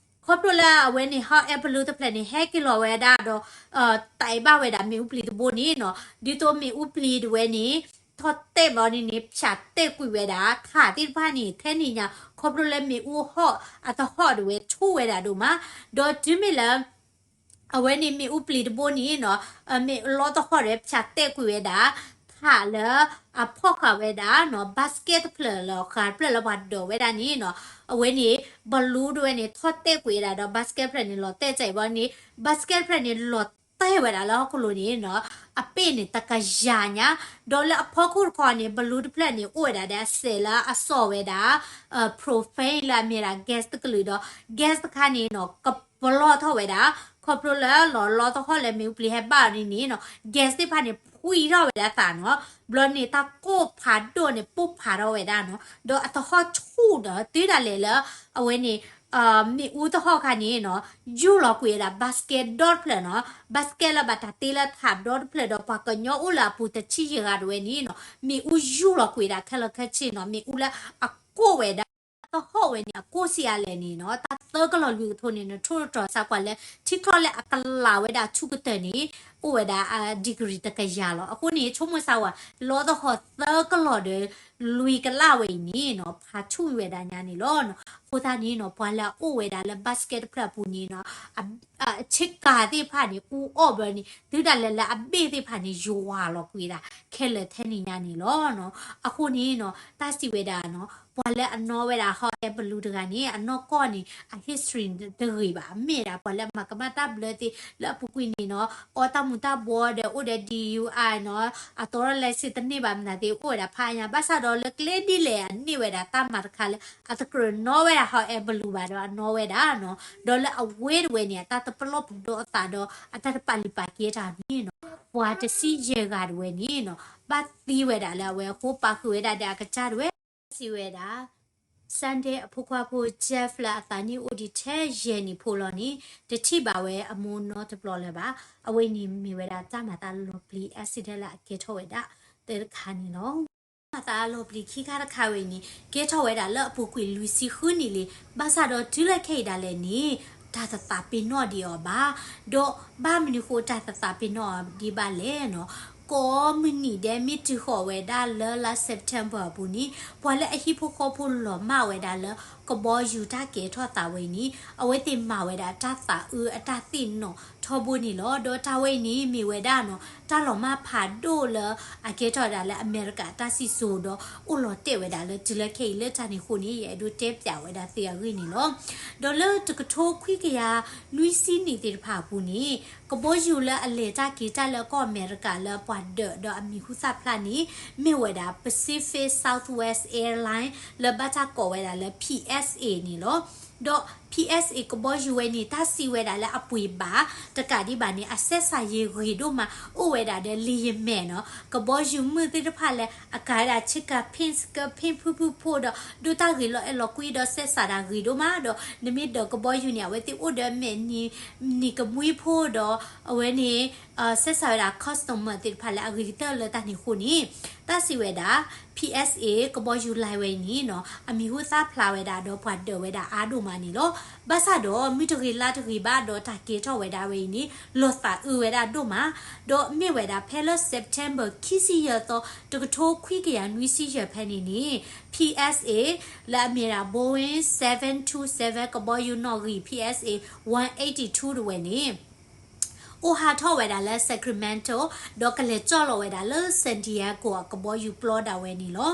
ခီဖျိလၢအဝဲန့ၣ် hot air balloon တဖျၢၣ်န့ၣ် ဟဲက့ၤလီၤဝဲဒၣ်ဒီး တၢ်အံၤဘၣ်ဝဲဒၣ်မ့ၣ်အူပျံၤတဘိန့ၣ်နီၤ ဒ်သိးမ့ၣ်အူပျံၤတဝဲန့ၣ် ထီၣ်တဲာ်ဘျီန့ၣ်န့ၣ် ဖၠးတဲာ်ကွံာ်ဝဲဒၣ် ထးသ့ၣ်တဖၣ်န့ၣ် ထဲန့ၣ်ညါ ခီဖျိလၢမ့ၣ်အူဟီၣ်အတဟီၣ်တဝဲ ဆူၣ်ဝဲဒၣ်ဒိၣ်မး ဒီးတုၤမ့ၢ်လၢ အဝဲန့ၣ်မ့ၣ်အူပျံၤတဘိန့ၣ်နီၤ မ့ၣ်အူလီတဟီၣ်တဝဲ ဖၠးတဲာ်ကွံာ်ဝဲဒၣ် ထးလၢအဖီၣ်ဃာ်ဝဲဒၣ်နီၤ basket တဖျၢၣ်လၢဃာ်တဖျၢၣ်လၢပှၤဒိးဝဲဒၣ်န့ၣ်နီၤ အဝဲန့ၣ် balloon တဝဲန့ၣ် ထီၣ်တဲာ်ကွံာ်ဝဲဒၣ်ဒီး basket တဖျၢၣ်န့ၣ် လီၤတဲာ်စဲးဘျီန့ၣ် basket တဖျၢၣ်န့ၣ် လီၤတဲာ်ဝဲဒၣ်လၢဟီၣ်ခိၣ်လိၤန့ၣ်နီၤ အပ့ၢ်န့ၣ် တကယၤညါ ဒီးလၢအဖီခိၣ်တခီန့ၣ် balloon တဖျၢၣ်န့ၣ် အိၣ်ဝဲဒၣ်ဒီးအစဲးလၢအစိာ်ဝဲဒၣ် propane လၢအမ့ၢ်ဒၣ် gas တကလုာ်ဒီး gas တခါန့ၣ်နီၤ ကပလီၢ်ထီၣ်ဝဲဒၣ် ခီဖျိလၢလီၤလီတဟီၣ်လၢမ့ၣ်အူပျံၤဟဲဘၣ်အီၤန့ၣ်န့ၣ်နီၤ gas သ့ၣ်တဖၣ်န့ၣ် ဖှံထီၣ်ဝဲဒၣ်သးနီၤ ဘျီန့ၣ်တၢ်ကိၢ်ဖးဒိၣ်န့ၣ် ပိၢ်ဖးထီၣ်ဝဲဒၣ်နီၤ ဒီးအတဟီၣ်ဆူၣ်ဒီးတုၤဒၣ်လဲာ်လၢ အဝဲန့ၣ် မ့ၣ်အူတဟီၣ်ခါန့ၣ်နီၤ ယူၢ်လီၤကွံာ်ဝဲဒၣ် basket ဒီတဖျၢၣ်နီၤ basket လၢဘၣ်တၢ်တ့လၢထးဒီတဖျၢၣ်ဒီး ပှၤကညီအိၣ်လၢအပူၤတဆံယဲၢ်ဂၤတဝဲန့ၣ်နီၤ မ့ၣ်အူယူၢ်လီၤကွံာ်ဝဲဒၣ်ခဲလၢာ်ခဲဆ့နီၤ မ့ၣ်အူလၢအကိၢ်ဝဲဒၣ် တဟီၣ်ဝဲန့ၣ် အကိၢ်ဆံးအါလဲၣ်န့ၣ်နီၤ တၢ် သၢကလီၢ်လွံၢ်ကထိန့ၣ် နထိၣ်တတီၤစးကွၢ်လၢ ထံချီလၢအကလးဝဲဒၣ်ထူကတၢၢ်န့ၣ် အိၣ်ဝဲဒၣ် degree တကယၤလီၤ. အဃိန့ၣ် ဆိကမိၣ်စးဝဲ လီသဟီၣ်သၢကလီၢ်ဒီး လွံၢ်ကလးဝဲအံၤန့ၣ်နီၤ ဖးဆူၣ်ဝဲဒၣ်ညါန့ၣ်လီၤ. အဃိသတးန့ၣ်နီၤ ပှၤလၢအအိၣ်ဝဲဒၣ်လၢ basket တဖျၢၣ်အပူၤန့ၣ်နီၤ အဆ့ကၤသ့ၣ်တဖၣ်န့ၣ် အူအီၣ်ဘၢန့ၣ် တုၤဒၣ်လဲာ်လၢအဘ့ၣ်သ့ၣ်တဖၣ်န့ၣ် ယွၤလီၤကွံာ်ဒၣ် ခဲလၢာ်ထဲန့ၣ်ညါန့ၣ်လီၤ. အဃိန့ၣ်နီၤ တၢ်စံးဝဲဒၣ်နီၤ ပှၤလၢအနီၣ်ဝဲဒၣ် hot air balloon တဂၤန့ၣ် အနီၢ်ကီၢ်န့ၣ် အ history တဂ့ၤဘၣ် အမ့ၢ်ဒၣ်ပှၤလၢအမၤကမၣ်တၢ်ဘျၢသ့ၣ် လၢအပူၤကွံာ်န့ၣ်နီၤ အီတၢ်မူၤတၢ်ဘှီဒီး အိၣ်ဒီး D U I နီၤ အတီရၢ်လဲစ့တန့ၢ်ဘၣ်မနုၤသ့ၣ် အိၣ်ဝဲဒၣ်ဖးအါညါ ဘၣ်ဆၣ်ဒီးလၢကျဲဒ်လဲၣ်အန့ၢ်ဝဲဒၣ်တၢ်မၤတခါလၢ အတကြၢးနီၣ်ဝဲဒၣ် hot air balloon ဘၣ်ဒီးအနီၣ်ဝဲဒၣ်နီၤ ဒီးလၢအဝဲတဝဲန့ၣ် အတၢ်တပလီၢ်ပဒီအသးဒီး အတၢ်တပာ်လုၢ်ပာ်ကဲတၢ်န့ၣ်နီၤ ပှၤတဆံယဲၢ်ဂၤတဝဲန့ၣ်နီၤ ဘၣ်သံဝဲဒၣ်လၢအဝဲအဃိ ပာ်ဃုာ်ဝဲဒၣ်ဒီးအကစၢ်တဝဲ စံးဝဲဒၣ် Sunday အဖိခွါဖိ Jeff လၢအသးနံၣ်အိၣ်ဒံးထဲယဲၢ်နံၣ်ဖိလီၤန့ၣ် တထံၣ်ဘၣ်ဝဲအမိၢ်နီတဘျီလၢၤဘၣ်. အဝဲန့ၣ်မ့ၢ်ဝဲဒၣ်တၢ်မၤသးလီၤပျံၤ accident လၢအကဲထီၣ်ဝဲဒၣ်သၢတခါန့ၣ်လီၤ. တၢ်မၤသးလီၤပျံၤခံခါတခါဝဲအံၤန့ၣ် ကဲထီၣ်ဝဲဒၣ်လၢအပူၤကွံာ်လွံၢ်ဆံဃုနံၣ်လံ. ဘၣ်ဆၣ်ဒီးတုၤလၢခဲအံၤဒၣ်လဲာ်န့ၣ် တၢ်တသးပ့ၤနီၣ်ဒံးအီၤဘၣ်. ဒီးဘၣ်မနုၤဃိတၢ်တသးပ့ၤနီၣ်အီၤဒံးဘၣ်လဲၣ်နီၤ ကိးမုၢ်နံၤဒဲး မ့ၢ်တုၤဃီၤဝဲဒၣ်လၢလါ September အပူၤန့ၣ် ပှၤလၢအဟံၣ်ဖိဃီဖိလီၤမၢ်ဝဲဒၣ်လၢ ကဘီယူၤတၢ်ကဲထီၣ်သးဝဲအံၤန့ၣ် အဝဲသ့ၣ်မၤဝဲဒၣ်တၢ်သးအၢအတၢ်သ့ၣ်နီၣ်ထီဘိန့ၣ်လီၤ. ဒီးတၢ်ဝဲအံၤန့ၣ် မ့ၢ်ဝဲဒၣ်နီၤ တၢ်လီၤမၢ်ဖးဒိၣ်လၢ အကဲထီၣ်ဝဲဒၣ်လၢအမဲရကၤတၢ်စံၣ်စိၤဒီး အိၣ်လီၤတဲာ်ဝဲဒၣ်လၢတုၤလၢခဲအံၤလၢတၢ်န့ၣ်အဃိန့ၣ် ယအဲၣ်ဒိးတဲပၠးဝဲဒၣ်သုအဂ့ၢ်န့ၣ်လီၤ. ဒီးလၢတကထိခွံကယၤနွံဆံနံၣ်သ့ၣ်တဖၣ်အပူၤန့ၣ် ကဘီယူၤလၢအလဲၤတၢ်က့ၤတၢ်လၢကီၢ်အမဲရကၤလၢပှၤဒၢးဒီးအမံၤဟူသၣ်ဖျါန့ၣ် မ့ၢ်ဝဲဒၣ် Pacific Southwest Airlines လၢဘၣ်တၢ်ကိးဝဲဒၣ်လၢ P S A န့ၣ်လီၤ. ဒီး P S A ကဘီယူၤဝဲန့ၣ် တၢ်စံးဝဲဒၣ်လၢအပှ့ၤဘၣ် တကးဒံးဘၣ်န့ၣ် အစဲးစးယံၤဂ့ၤဒိၣ်မး အိၣ်ဝဲဒၣ်ဒီး လေယာဉ်မဲ နီၤ ကဘီယူၤမုၢ်သ့ၣ်တဖၣ်လၢ အကၤဝဲဒၣ် ဆ့ကၤ paint ဆ့ကၤ paint ဖုၣ်ဖုၣ်ဖိဒီး ဒိၣ်တၢ်ဂ့ၤလီၤအဲၣ်လီၤကွံဒီး စဲးစးတၢ်ဂ့ၤဒိၣ်မးဒီး နမ့ၢ်ဒၢးကဘီယူၤန့ၣ် အဝဲသ့ၣ်အိၣ်ဒီးအမဲာ်နံၤ နံၤကမှံဖိဒီး အဝဲန့ၣ် စဲးစးဝဲဒၣ် customer သ့ၣ်တဖၣ်လၢအဂ့ၤကတၢၢ်လၢတၢ်န့ၣ်အဃိန့ၣ် တၢ်စံးဝဲဒၣ် P S A ကဘီယူၤ line ဝဲအံၤန့ၣ်နီၤ အမံၤဟူသၣ်ဖျါဝဲဒၣ်ဒီးပှၤဒၢးဝဲဒၣ်အါဒိၣ်မးန့ၣ်လီၤ. ဘၣ်ဆၣ်ဒီး မုၢ်တဂ့ၤလါတဂ့ၤဘၣ်ဒီးတၢ်ကဲထီၣ်ဝဲဒၣ်ဝဲအံၤန့ၣ် လီၤသးအၢဝဲဒၣ်ဒိၣ်မး ဒီးမ့ၢ်ဝဲဒၣ်ဖဲလၢ September ခံဆံယဲၢ်သီ တကထိခွံကယၤနွံဆံယဲၢ်ဖဲန့ၣ်န့ၣ် P S A လၢအမ့ၢ်ဒၣ် Boeing seven two seven ကဘီယူၤနီၣ်ဂံၢ် P S A one eighty two တဝဲန့ၣ် အိၣ်ဟးထီၣ်ဝဲဒၣ်လၢ Sacramento ဒီးကလဲၤကၠီၣ်လီၤဝဲဒၣ်လၢ San Diego အကဘီယူၤပျီဒၣ်ဝဲန့ၣ်လီၤ.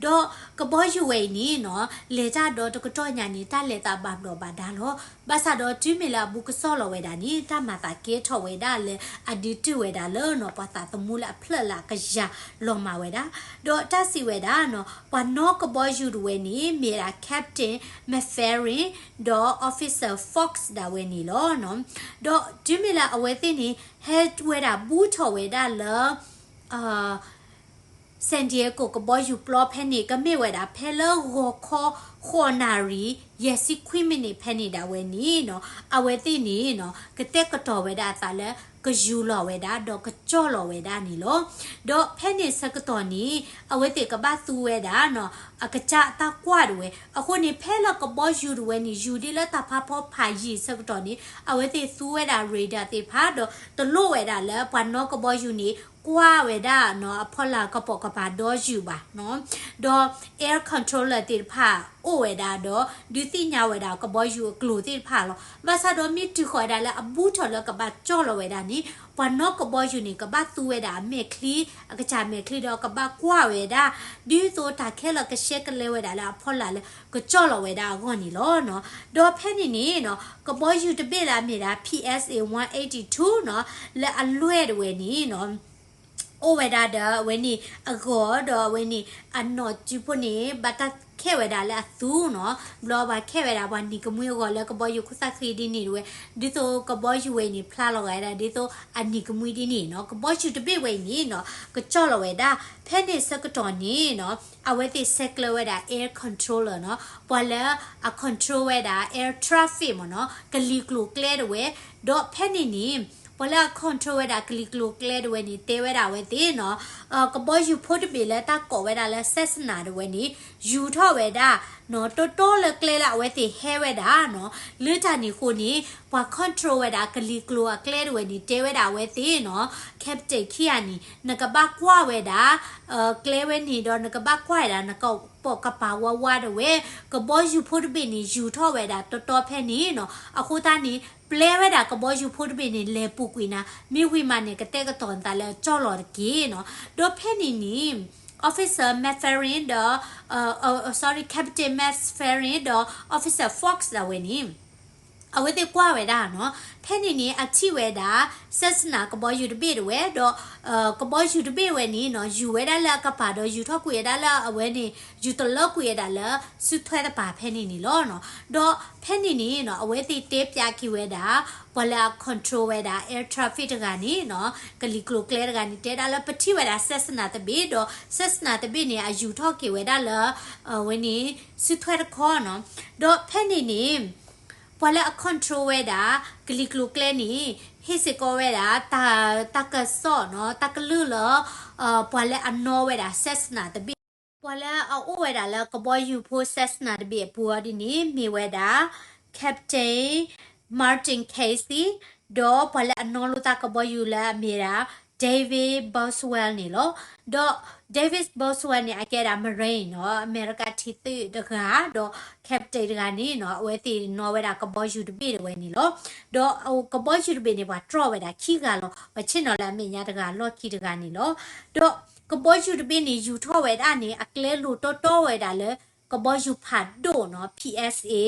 ဒီးကဘီယူၤဝဲအံၤန့ၣ်နီၤ လဲၤတၢ်ဒီတကတီၢ်ညါန့ၣ် တၢ်လဲၤသးဘၣ်ဘျီးဘၣ်ဒါလီၤ. ဘၣ်ဆၣ်ဒီးတုၤမ့ၢ်လၢအဘူးကစီၣ်လီၤဝဲဒၣ်န့ၣ် တၢ်မၤသးကဲထီၣ်ဝဲဒၣ်လၢအဒုးတုၢ်ဝဲဒၣ်လၢနီၤ ပှၤသးသမူလၢအဖျၢၣ်လၢအကယၤလီၤမၢ်ဝဲဒၣ် ဒီးတၢ်စံးဝဲဒၣ်နီၤ ပှၤနီၣ်ကဘီယူၤတဝဲန့ၣ် မ့ၢ်ဝဲဒၣ် Captain McFerrin ဒီး Officer Fox ဒၣ်ဝဲန့ၣ်လီၤ. ဒီးတုၤမ့ၢ်လၢအဝဲသ့ၣ်န့ၣ် ဟဲဝဲဒၣ်ဘူးထီၣ်ဝဲဒၣ်လၢ San Diego ကဘီယူၤပျီဖဲန့ၣ် ကမ့ၢ်ဝဲဒၣ်ဖဲလၢဂီၤခီ ဃိးနၣ်ရံၣ် ယဲၢ်ဆံခွံမံးနံးဖဲန့ၣ်ဒၣ်ဝဲန့ၣ်နီၤ အဝဲသ့ၣ်န့ၣ်နီၤ ကတဲာ်ကတီၤဝဲဒၣ်အသးလၢ ကယူၤလီၤဝဲဒၣ် ဒီးကကၠီၣ်လီၤဝဲဒၣ်န့ၣ်လီၤ. ဒီးဖဲန့ၣ်ဆၢကတီၢ်န့ၣ် အဝဲသ့ၣ်ကဘၣ်သူဝဲဒၣ်နီၤ အကစၢ်အတၢ်ကွၢ်တဝဲ အဃိန့ၣ် ဖဲလၢကဘီယူၤတဝဲန့ၣ် ယူၤဒ်လၢတၢ်ဖးဖီဖးယံာ်ဆၢကတီၢ်န့ၣ် အဝဲသ့ၣ်သူဝဲဒၣ် radar သ့ၣ်တဖၣ် ဒီးတလိၣ်ဝဲဒၣ်လၢပှၤနီၣ်ကဘီယူၤန့ၣ် ကွၢ်ဝဲဒၣ်နီၤ အဖီလာ်ကပိာ်ကပၤဒီယူၤဘၣ်နီၤ ဒီး air controller သ့ၣ်တဖၣ်အိၣ်ဝဲဒၣ်ဒီး ဒုးသ့ၣ်ညါဝဲဒၣ်ကဘီယူၤအကျိၤသ့ၣ်တဖၣ်လီၤ. ဘၣ်ဆၣ်ဒီးမ့ၢ်တုၤဃီၤဝဲဒၣ်လၢအဘူးထီၣ်လၢကဘၣ်ကၠီၣ်လီၤဝဲဒၣ်န့ၣ် ပှၤနီၣ်ကဘီယူၤန့ၣ် ကဘၣ်သူဝဲဒၣ်အမဲာ်ချံ အကစၢ်မဲာ်ချံဒီးကဘၣ်ကွၢ်ဝဲဒၣ် ဒ်သိးတၢ်ခဲလၢာ်ကဆှဲကလဲဝဲဒၣ်လၢအဖီလာ်လၢကကၠီၣ်လီၤဝဲဒၣ်အဂီၢ်န့ၣ်လီၤ. ဒီးဖဲန့ၣ်န့ၣ်နီၤ ကဘီယူၤတဘ့ၣ်လၢအမ့ၢ်ဒၣ် P S A one eighty two နီၤ လၢအလွဲၢ်တဝဲန့ၣ်နီၤ အိၣ်ဝဲဒၣ်ဒီးအဝဲန့ၣ်အဂီၢ်ဒီးအဝဲန့ၣ် အနီၣ်စုဖိန့ၣ် ဘၣ်တၢ်ခဲဝဲဒၣ်လၢအသူနီၤ ဘျီပှၤခဲဝဲဒၣ်ပှၤနံၤကမှံအဂီၢ်လၢကဘီယူၤခိၣ်သၣ်ဃံဒ်န့ၣ်တဝဲ ဒ်သိးကဘီယူၤဝဲအံၤန့ၣ် ဖျါလီၤဂာ်ဝဲဒၣ် ဒ်သိးအနံၤကမှံဒ်န့ၣ်နီၤ ကဘီယူၤတဘ့ၣ်ဝဲအံၤန့ၣ်နီၤ ကကၠီၣ်လီၤဝဲဒၣ် ဖဲန့ၣ်ဆၢကတီၢ်န့ၣ်နီၤ အဝဲသ့ၣ်ဆဲးကျၢဝဲဒၣ် air controller နီၤ ပှၤလၢအ control ဝဲဒၣ် air traffic မ့ၢ်နီၤ ကလံၤကျိၤကျဲတဝဲ ဒီးဖဲန့ၣ်န့ၣ် ပှၤလၢအ control ဝဲဒၣ်ကလံၤကျိၤကျဲတဝဲန့ၣ် တဲဝဲဒၣ်အဝဲသ့ၣ်နီၤ ကဘီယူၤဖိတဘ့ၣ်လၢတၢ်ကိးဝဲဒၣ်လၢ Cessna တဝဲန့ၣ် ယူၤထီၣ်ဝဲဒၣ် နီၤ တီတီလၢကျဲလၢအဝဲသ့ၣ်ဟဲဝဲဒၣ်နီၤ လၢတၢ်န့ၣ်အဃိန့ၣ် ပှၤ control ဝဲဒၣ်ကလံၤကျိၤအကျဲတဝဲန့ၣ် တဲဝဲဒၣ်အဝဲသ့ၣ်နီၤ captain ခံဂၤန့ၣ် နကဘၣ်ကွၢ်ဝဲဒၣ် ကျဲဝဲန့ၣ်ဒီး နကဘၣ်ကွၢ်ဝဲဒၣ် နကပိာ်ကပၤဝါဝါတဝဲ ကဘီယူၤဖိတဘ့ၣ်န့ၣ် ယူၤထီၣ်ဝဲဒၣ်တီတီဖဲန့ၣ်နီၤ အဃိသတးန့ၣ် ပျဲဝဲဒၣ်ကဘီယူၤဖိတဘ့ၣ်န့ၣ် လဲၤပူၤကွံာ်နၤ မ့ၢ်ဝံၤမးန့ၣ် ကတဲာ်ကတီၤနသးလၢကၠီၣ်လီၤတက့ၢ်နီၤ ဒီးဖဲန့ၣ်န့ၣ် officer Macfarlane ဒီး sorry, captain Macfarlane ဒီး officer Fox ဒၣ်ဝဲန့ၣ် အဝဲသ့ၣ်ကွၢ်ဝဲဒၣ်နီၤ ဖဲန့ၣ်န့ၣ် အထံၣ်ဝဲဒၣ် Cessna ကဘီယူၤတဘ့ၣ်တဝဲ ဒီး ကဘီယူၤတဘ့ၣ်ဝဲန့ၣ်နီၤ ယူၤဝဲဒၣ်လၢအကပၤဒီး ယူၤထီၣ်ကွံာ်ဝဲဒၣ်လၢအဝဲန့ၣ် ယူၤတလၢကွံာ်ဝဲဒၣ်လၢ စုထွဲတပၤဖဲန့ၣ်န့ၣ်လီၤနီၤ ဒီးဖဲန့ၣ်န့ၣ်နီၤ အဝဲသ့ၣ်တဲပၠးက့ၤဝဲဒၣ် ပှၤလၢအ control ဝဲဒၣ် air traffic တဂၤန့ၣ်နီၤ ကလံၤကျိၤကျဲတဂၤန့ၣ် တဲဒၣ်လၢပထံၣ်ဝဲဒၣ် Cessna တဘ့ၣ် ဒီး Cessna တဘ့ၣ်န့ၣ် အယူၤထီၣ်က့ၤဝဲဒၣ်လၢ အဝဲန့ၣ် စုထွဲတခီနီၤ ဒီးဖဲန့ၣ်န့ၣ် ပှၤလၢအ control ဝဲဒၣ် ကလံၤကျိၤကျဲန့ၣ် ဟ့ၣ်စ့ၢ်ကီးဝဲဒၣ် တၢ်ကစီၣ်နီၤ တၢ်ကလုၢ်လၢ ပှၤလၢအနီၣ်ဝဲဒၣ် Cessna တဘ့ၣ် ပှၤလၢအအိၣ်ဝဲဒၣ်လၢကဘီယူၤဖိ Cessna တဘ့ၣ်အပူၤအီၤဒ်န့ၣ် မ့ၢ်ဝဲဒၣ် Captain Martin Casey ဒီးပှၤလၢအနီၣ်လိာ်သးကဘီယူၤလၢအမ့ၢ်ဒၣ် David Boswell န့ၣ်လီၤ. ဒီး David Boswell န့ၣ် အကဲဒၣ် Marine နီၤ အမဲရကၤထံသုးတဂၤ ဒီး captain တဂၤန့ၣ်နီၤ အဝဲသ့ၣ်နီၣ်ဝဲဒၣ်ကဘီယူၤတဘ့ၣ်တဝဲန့ၣ်လီၤ. ဒီးကဘီယူၤတဘ့ၣ်န့ၣ် ပှၤတြီဝဲဒၣ်ခံဂၤလီၤ. ပှၤဆ့ၣ်နီၤလၢအမဲာ်ညါတဂၤ လီၢ်ခံတဂၤန့ၣ်လီၤ. ဒီးကဘီယူၤတဘ့ၣ်န့ၣ် ယူၤထီၣ်ဝဲဒၣ်န့ၣ် အကျဲလိၤတီတီဝဲဒၣ်လၢ ကဘီယူၤဖးဒိၣ်နီၤ P S A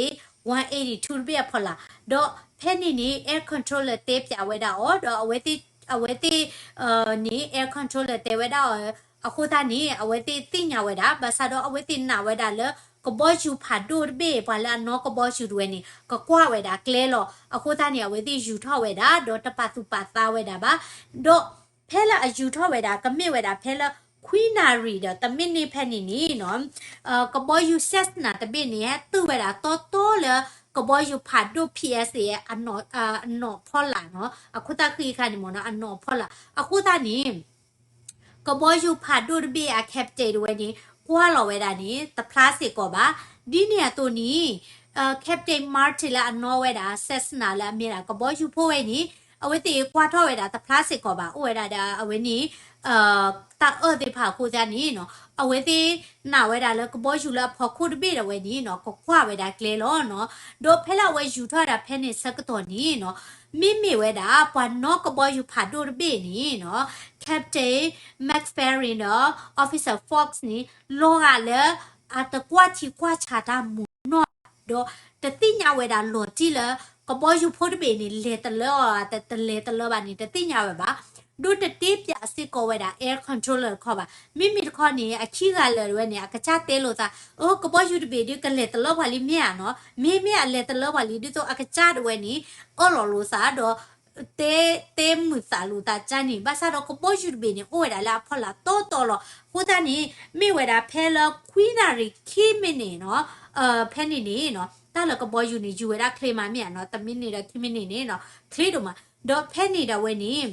one eighty two တဘ့ၣ်အဖီလာ်. ဒီးဖဲန့ၣ်န့ၣ် air controller တဲပၠးဝဲဒၣ်အီၤ ဒီးအဝဲသ့ၣ် အဝဲသ့ၣ်န့ၣ် air controller တဲဝဲဒၣ်အီၤ အဃိသတးန့ၣ် အဝဲသ့ၣ်သ့ၣ်ညါဝဲဒၣ် ဘၣ်ဆၣ်ဒီးအဝဲသ့ၣ်နာ်ဝဲဒၣ်လၢ ကဘီယူၤဖးဒိၣ်တဘ့ၣ် ပှၤလၢအနီၣ်ကဘီယူၤတဝဲန့ၣ် ကကွၢ်ဝဲဒၣ်ကျဲလီၤ. အဃိသတးန့ၣ် အဝဲသ့ၣ်ယူၤထီၣ်ဝဲဒၣ် ဒီးတပာ်သူၣ်ပာ်သးဝဲဒၣ်ဘၣ်. ဒီးဖဲလၢအယူၤထီၣ်ဝဲဒၣ် ကမ့ၢ်ဝဲဒၣ်ဖဲလၢ ခွံနၣ်ရံၣ်ဒီးတမံးနံးဖဲန့ၣ်န့ၣ်နီၤ ကဘီယူၤ Cessna တဘ့ၣ်န့ၣ် ဟဲတုၤဝဲဒၣ်တီတီလၢ ကဘီယူၤဖးဒိၣ် P S A အနီၣ်ဖီလာ်နီၤ အခိၣ်သၣ်ဃံအခါန့ၣ်မ့ၢ်နီၤ အနီၣ်ဖီလာ်. အဃိသတးန့ၣ် ကဘီယူၤဖးဒိၣ်တဘ့ၣ်အ captain တဝဲန့ၣ် ကွၢ်လီၤဝဲဒၣ်န့ၣ် တဖျါစ့ၢ်ကီးဘၣ်. ဒ်န့ၣ်အသိးန့ၣ် captain Martin လၢအနီၣ်ဝဲဒၣ် Cessna လၢအမ့ၢ်ဒၣ်ကဘီယူၤဖိဝဲန့ၣ် အဝဲသ့ၣ်ကွၢ်ထီၣ်ဝဲဒၣ်တဖျါစ့ၢ်ကီးဘၣ်. အိၣ်ဝဲဒၣ်ဒီးအဝဲန့ၣ် တၢ်အၢၣ်သ့ၣ်တဖၣ်အဃိသတးန့ၣ်နီၤ အဝဲသ့ၣ်နာ်ဝဲဒၣ်လၢကဘီယူၤလၢအဖီခိၣ်တဘ့ၣ်ဒီးဝဲန့ၣ်နီၤ ကကွၢ်ဝဲဒၣ်ကျဲလီၤနီၤ. ဒီးဖဲလၢအဝဲယူၤထီၣ်ဝဲဒၣ်ဖဲန့ၣ်ဆၢကတီၢ်န့ၣ်နီၤ မ့မ့ၢ်ဝဲဒၣ် ပှၤနီၣ်ကဘီယူၤဖးဒိၣ်တဘ့ၣ်န့ၣ်နီၤ Captain Macfarlane ဒီး Officer Fox န့ၣ် လီၤဂာ်လၢ အတကွၢ်ထံကွၢ်ဆးတၢ်မုာ်နီၢ် ဒီးတသ့ၣ်ညါဝဲဒၣ်လီၤတံၢ်လၢ ကဘီယူၤဖိတဘ့ၣ်န့ၣ် လဲၤတလၢအီၤ တလဲၤတလၢဘၣ်န့ၣ် တသ့ၣ်ညါဝဲဘၣ်. ဒီးတတဲပၠးစ့ၢ်ကီးဝဲဒၣ် air controller တခီဘၣ်. မ့မ့ၢ်တခီန့ၣ် အခံဂၤလၢာ်တဝဲန့ၣ် အကစၢ်တဲလိာ်သး အၢ ကဘီယူၤတဘ့ၣ်ဒုးကလဲၤတလၢပှၤလံမ့ၢ်ဧါနီၤ. မ့မ့ၢ်အလဲၤတလၢပှၤလံ ဒ်သိးအကစၢ်တဝဲန့ၣ် အၢၣ်လီၤလိာ်သးဒီး တဲ တဲမုာ်သးလိာ်သးကါန့ၣ် ဘၣ်ဆၣ်ဒီးကဘီယူၤတဘ့ၣ်န့ၣ် အိၣ်ဝဲဒၣ်လၢအဖီလာ်တီတီလီၤ. အဃိသတးန့ၣ် မ့ၢ်ဝဲဒၣ်ဖဲလၢခွံနၣ်ရံၣ်ခံမံးနံးနီၤ ဖဲန့ၣ်န့ၣ်နီၤ တၢ်လၢကဘီယူၤန့ၣ် ယူၤဝဲဒၣ်ချ့မးမ့ၢ်ဧါနီၤ တမံးနံးဒီးခံမံးနံးန့ၣ်နီၤ ချ့ဒိၣ်မး. ဒီးဖဲန့ၣ်ဒၣ်ဝဲန့ၣ်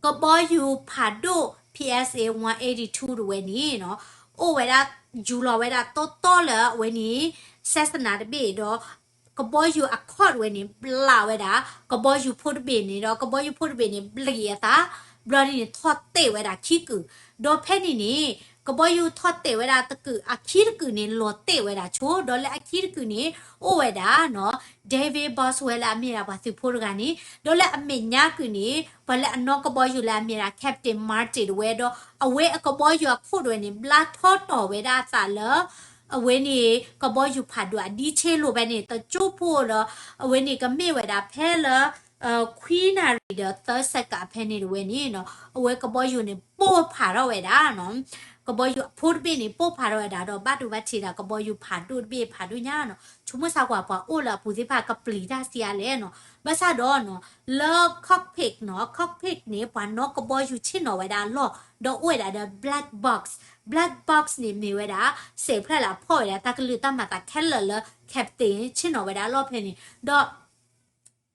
ကဘီယူၤဖးဒိၣ် P S A one eighty two တဝဲန့ၣ်နီၤ အိၣ်ဝဲဒၣ် ယူၤလီၤဝဲဒၣ်တီတီလၢအဝဲန့ၣ် Cessna တဘ့ၣ်ဒီး ကဘီယူၤအခီၣ်တဝဲန့ၣ် ဘျးဝဲဒၣ် ကဘီယူၤဖိတဘ့ၣ်န့ၣ်ဒီး ကဘီယူၤဖိတဘ့ၣ်န့ၣ် ဘျံးအသး ဘျီဒ်န့ၣ် ထီၣ်တဲာ်ဝဲဒၣ်ခံကုာ် ဒီးဖဲန့ၣ်န့ၣ် ကဘီယူၤထီၣ်တဲာ်ဝဲဒၣ်တကုာ် အခံတကုာ်န့ၣ် လီၤတဲာ်ဝဲဒၣ်ဆိ ဒီးလၢအခံတကုာ်န့ၣ် အိၣ်ဝဲဒၣ်နီၤ David Boswell လၢအမ့ၢ်ဒၣ်ပှၤသုးဖိတဂၤန့ၣ် ဒီးလၢအမဲာ်ညါကုာ်န့ၣ် ပှၤလၢအနီၣ်ကဘီယူၤလၢအမ့ၢ်ဒၣ် Captain Martin တဝဲဒီး အဝဲအကဘီယူၤအခိၣ်တဝဲန့ၣ် ဘျါထီၣ်တီၤဝဲဒၣ်အသးလၢ အဝဲန့ၣ် ကဘီယူၤဖးဒိၣ်အဒံဆ့လိာ်ဖဲန့ၣ် တကၠိဖိဒီး အဝဲန့ၣ်ကမ့ၢ်ဝဲဒၣ်ဖဲလၢ ခွံနၣ်ရံၣ်ဒီးသၢစဲးကးဖဲန့ၣ်တဝဲန့ၣ်နီၤ အဝဲကဘီယူၤန့ၣ် ပိၢ်ဖးထီၣ်ဝဲဒၣ်နီၤ ကဘီယူၤအဖိတဘ့ၣ်န့ၣ် ပိၢ်ဖးထီၣ်ဝဲဒၣ်ဒီး ဘၣ်ဒိဘၣ်ထံးဒၣ်ကဘီယူၤဖးဒိၣ်တဘ့ၣ်ဖးဒိၣ်ညါနီၤ ဆိကမိၣ်စၢ်ကွၢ်ပှၤအိၣ်လၢအပူၤသ့ၣ်တဖၣ်ကပျံၤတၢ်ဆံးအါလဲၣ်နီၤ ဘၣ်ဆၣ်ဒီးနီၤ လၢ cockpit နီၤ cockpit န့ၣ် ပှၤနီၣ်ကဘီယူၤဆ့ၣ်နီၤဝဲဒၣ်အလီၢ် ဒီးအိၣ်ဝဲဒၣ်ဒီး black box black box န့ၣ်မ့ၢ်ဝဲဒၣ် စဲးဖျၢၣ်လၢအဖီၣ်ဝဲဒၣ်တၢ်ကလုၢ်တၢ်မၤသးခဲလၢာ်လၢ captain ဆ့ၣ်နီၤဝဲဒၣ်အလီၢ်ဖဲန့ၣ် ဒီး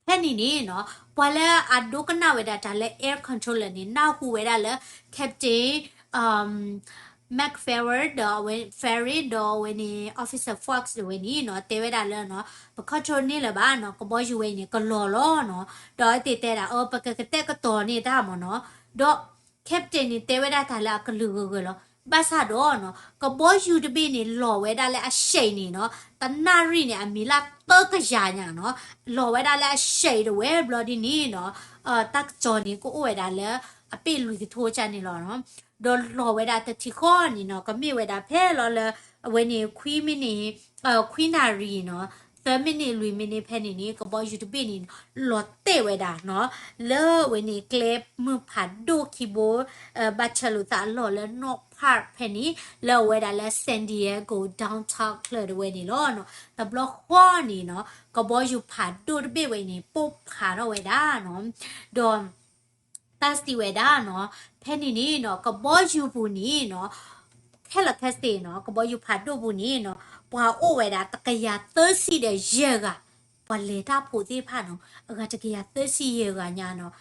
ဖဲန့ၣ်န့ၣ်နီၤ ပှၤလၢအဒိကနၣ်ဝဲဒၣ်တၢ်လၢ air controller န့ၣ် နၢ်ဟူဝဲဒၣ်လၢ captain McFerry ဒီးအဝဲ Ferry ဒီးအဝဲန့ၣ် Officer Fox တဝဲန့ၣ်နီၤ တဲဝဲဒၣ်လၢနီၤ ပ control န့ၢ်လၢၤဘၣ်နီၤ ကဘီယူၤဝဲအံၤန့ၣ် ကလီၤလီၤနီၤ. ဒီးအဝဲသ့ၣ်တဲဒၣ် အၢ ပကကတဲာ်ကတီၤန့ၢ်တၢ်မ့ၢ်နီၤ. ဒီး captain န့ၣ် တဲဝဲဒၣ်တၢ်လၢအကလုာ်ဂၢၢ်ဂၢၢ်လီၤ. ဘၣ်ဆၣ်ဒီးနီၤ ကဘီယူၤတဘ့ၣ်န့ၣ် လီၤဝဲဒၣ်လၢအရှဲးန့ၣ်နီၤ တနၣ်ရံၣ်န့ၣ် အမံၤလၢသၢကယၤညါနီၤ လီၤဝဲဒၣ်လၢအရှဲးတဝဲဘျီဒ်န့ၣ်နီၤ တၢ်ကစီၣ်န့ၣ် ကအိၣ်ဝဲဒၣ်လၢ အပ့ၣ်လွံၢ်ကထိကၢ်န့ၣ်လီၤနီၤ. ဒီးလီၤဝဲဒၣ်တထံၣ်ဃီန့ၣ်နီၤ ကမ့ၢ်ဝဲဒၣ်ဖဲလီၤလၢ အဝဲန့ၣ် ခွံမံးနံး ခွံနၣ်ရံၣ်နီၤ သၢမံးနံးလွံၢ်မံးနံးဖဲန့ၣ်န့ၣ် ကဘီယူၤတဘ့ၣ်န့ၣ် လီၤတဲာ်ဝဲဒၣ်နီၤ လၢအဝဲန့ၣ် ကျဲမုၢ်ဖးဒိၣ်ခံဘိ ဘၣ်ဆၢလိာ်သးအလီၢ်လၢ North Park ဖဲန့ၣ် လၢအဝဲဒၣ်လၢ San Diego downtown ချၢတဝဲန့ၣ်လီၤနီၤ. တဘျီဃီန့ၣ်နီၤ ကဘီယူၤဖးဒိၣ်တဘ့ၣ်ဝဲန့ၣ် ပိၢ်ဖးထီၣ်ဝဲဒၣ်နီၤ ဒီး တၢ်စံးဝဲဒၣ်နီၤ ဖဲန့ၣ်န့ၣ်နီၤ ကဘီယူၤပူၤန့ၣ်နီၤ ခဲလၢာ်ခဲဆ့နီၤ ကဘီယူၤဖးဒိၣ်ပူၤန့ၣ်နီၤ ပှၤအိၣ်ဝဲဒၣ်တကယၤသၢဆံဒီးယဲၢ်ဂၤ ပှၤလဲၤတၢ်ဖိသ့ၣ်တဖၣ်နီၤ အဂၤတကယၤသၢဆံယဲၢ်ဂၤညါနီၤ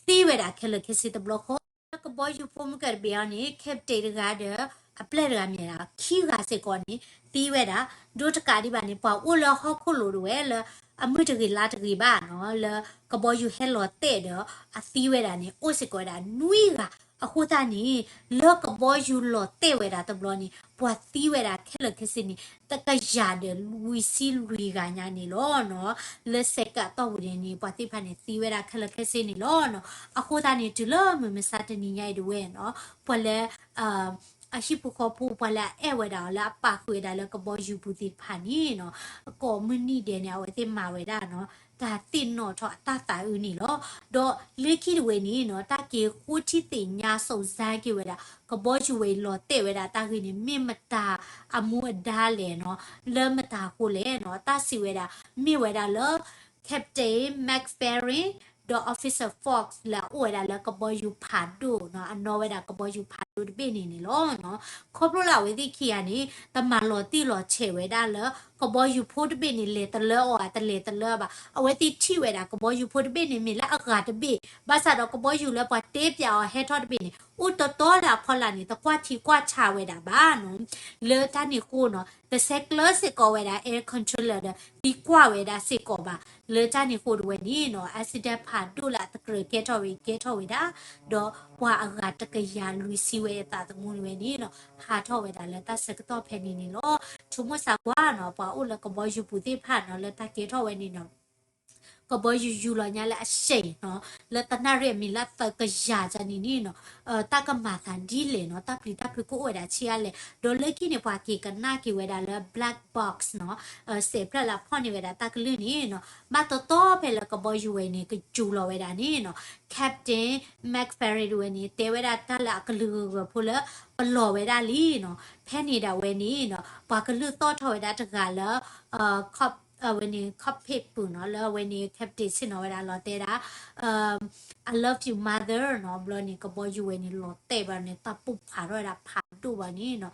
သံဝဲဒၣ်ခဲလၢာ်ခဲဆ့တဘျီဃီ လၢကဘီယူၤဖိမုၢ်ကၢၢ်တဘ့ၣ်အံၤန့ၣ် captain တဂၤဒီး အပျဲၢ်တဂၤမ့ၢ်ဒၣ် ခံဂၤစ့ၢ်ကီးန့ၣ် သံဝဲဒၣ် ဒိတကးဒံးဘၣ်န့ၣ် ပှၤအိၣ်လၢဟီၣ်ခိၣ်လိၤတဝဲလၢ အမုၢ်တဂ့ၤလါတဂ့ၤဘၣ်နီၤ လၢကဘီယူၤဟဲလီၤတဲာ်ဒီး အသံဝဲဒၣ်န့ၣ် အိၣ်စ့ၢ်ကီးဝဲဒၣ်နွံဂၤ အဃိသတးန့ၣ် လၢကဘီယူၤလီၤတဲာ်ဝဲဒၣ်တဘျီန့ၣ် ပှၤသံဝဲဒၣ်ခဲလၢာ်ခဲဆ့န့ၣ် တကယၤဒီးလွံၢ်ဆံလွံၢ်ဂၤညါန့ၣ်လီၤနီၤ လၢစဲးကးတီၢ်ပူၤန့ၣ်န့ၣ် ပှၤသ့ၣ်တဖၣ်န့ၣ် သံဝဲဒၣ်ခဲလၢာ်ခဲဆ့န့ၣ်လီၤနီၤ အဃိသတးန့ၣ် တုၤလၢမုၢ်မဆါတနံၤညါအံၤတဝဲနီၤ ပှၤလၢ အဟံၣ်ဖိဃီဖိ ပှၤလၢအအဲၣ်ဝဲဒၣ်အီၤလၢအပာ်ဃုာ်ဝဲဒၣ်လၢကဘီယူၤပူၤသ့ၣ်တဖၣ်န့ၣ်နီၤ ကိးမုၢ်နံၤဒဲးန့ၣ် အဝဲသ့ၣ်မၤဝဲဒၣ်နီၤ တၢ်သ့ၣ်နီၣ်ထီၣ်အတၢ်သးအုးန့ၣ်လီၤ. ဒီးလၢခံတဝဲန့ၣ်နီၤ တၢ်က့ၤဃိထံသ့ၣ်ညါ စုံစမ်း က့ၤဝဲဒၣ် ကဘီယူၤဝဲအံၤလီၤတဲာ်ဝဲဒၣ်တၢ်ဂ့ၢ်န့ၣ် မ့ၢ်မတၤအမူအဒါလဲၣ်နီၤ လၢမတၤအဃိလဲၣ်နီၤ တၢ်စံးဝဲဒၣ် မ့ၢ်ဝဲဒၣ်လၢ captain McFerry ဒီး officer Fox လၢအအိၣ်ဝဲဒၣ်လၢကဘီယူၤဖးဒိၣ်နီၤ အနီၣ်ဝဲဒၣ်ကဘီယူၤဖးဒိၣ်တဘ့ၣ်န့ၣ်န့ၣ်လီၤနီၤ. ခီဖျိလၢအဝဲသ့ၣ်ခံဂၤန့ၣ် တမၤလီၤတံၢ်လီၤဆဲးဝဲဒၣ်လၢ ကဘီယူၤဖိတဘ့ၣ်န့ၣ် လဲၤတလၢအီၤ တလဲၤတလၢဘၣ်. အဝဲသ့ၣ်ထံၣ်ဝဲဒၣ်ကဘီယူၤဖိတဘ့ၣ်န့ၣ် မ့ၢ်လၢအဂၤတဘ့ၣ် ဘၣ်ဆၣ်ဒီးကဘီယူၤလၢပှၤတဲပၠးအီၤဟဲထီၣ်တဘ့ၣ်န့ၣ် အိၣ်တီတီလၢအဖီလာ်န့ၣ် တကွၢ်ထံကွၢ်ဆးဝဲဒၣ်ဘၣ်နီၤ လၢတၢ်န့ၣ်အဃိနီၤ တဆဲးကျၢစ့ၢ်ကီးဝဲဒၣ် air controller ဒီး သံကွၢ်ဝဲဒၣ်စ့ၢ်ကီးဘၣ်. လၢတၢ်န့ၣ်အဃိတဝဲန့ၣ်နီၤ accident ဖးဒိၣ်လၢအတကြၢးကဲထီၣ်ဝဲကဲထီၣ်ဝဲဒၣ် ဒီးပှၤအဂၤတကယၤလွံၢ်ဆံဝဲအသးသမူန့ၣ်ဝဲန့ၣ်နီၤ ဟးထီၣ်ဝဲဒၣ်လၢတၢ်ဆၢကတီၢ်ဖဲန့ၣ်န့ၣ်လီၤ. ဆိကမိၣ်သးကွၢ်နီၤ ပှၤအိၣ်လၢကဘီယူၤပူၤသ့ၣ်တဖၣ်နီၤ လၢတၢ်ကဲထီၣ်ဝဲန့ၣ်နီၤ ကဘီယူၤယူၤလီၤညါလၢအရှဲနီၤ လၢတနၣ်ရံၣ်အမံၤလၢသၢကယၤန့ၣ်န့ၣ်နီၤ တၢ်ကမၤသးဒ်လဲၣ်နီၤ တၢ်ပျံၤတၢ်ဖုးကအိၣ်ဝဲဒၣ်ဆံးအါလဲၣ်. ဒီးလၢခံန့ၣ် ပှၤက့ၤကနၣ်က့ၤဝဲဒၣ်လၢ black box နီၤ စဲးဖျၢၣ်လၢအဖီၣ်န့ၢ်ဝဲဒၣ်တၢ်ကလုၢ်န့ၣ်နီၤ ဘၣ်တီတီဖဲလၢကဘီယူၤဝဲန့ၣ် ကယူၤလီၤဝဲဒၣ်န့ၣ်နီၤ captain McFerry တဝဲန့ၣ် တဲဝဲဒၣ်တၢ်လၢအကလုာ်ဂၢၢ်ဂၢၢ်ဖိလၢ ပလီၤဝဲဒၣ်လံနီၤ ဖဲန့ၣ်ဒၣ်ဝဲန့ၣ်နီၤ ပှၤကလုၢ်သီၣ်ထီၣ်ဝဲဒၣ်တဂၤလၢ အဝဲန့ၣ် cockpit ပူၤနီၤ လၢအဝဲန့ၣ် captain ဆ့ၣ်နီၤဝဲဒၣ်လီၤတဲဒၣ် I love you mother နီၤ ဘျီန့ၣ် ကဘီယူၤဝဲန့ၣ် လီၤတဲာ်ဘၣ်န့ၣ် တၢ်ပိၢ်ဖးထီၣ်ဝဲဒၣ်ဖးဒိၣ်ဘၣ်န့ၣ်နီၤ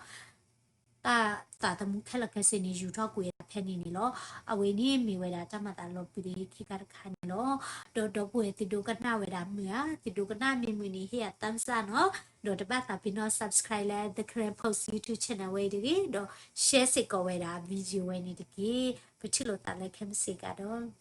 တၢ်သးသမူခဲလၢာ်ခဲဆ့န့ၣ် ယူၤထီၣ်ကွံာ်ဝဲဒၣ်ဖဲန့ၣ်န့ၣ်လီၤ. အဝဲန့ၣ်မ့ၢ်ဝဲဒၣ်တၢ်မၤသးလီၤပျံၤလၢခံခါတခါန့ၣ်လီၤ. ဒီးဒီပုၢ်ဝဲၢ်သုဒိကနၣ်ဝဲဒၣ်မုာ်ဧါ, သုဒိကနၣ်မ့ၢ်မုာ်န့ၣ် hit a thumbs up နီၤ, ဒီးတဘၣ်သးပ့ၤနီၣ် subscribe လၢ The Karen Post YouTube channel ဝဲအံၤတဂ့ၤ, ဒီး share စ့ၢ်ကီးဝဲဒၣ် video ဝဲန့ၣ်တက့ၢ်. ပထံၣ်လိာ်သးလၢခဲမုၢ်ဆ့ၣ်ကဒီး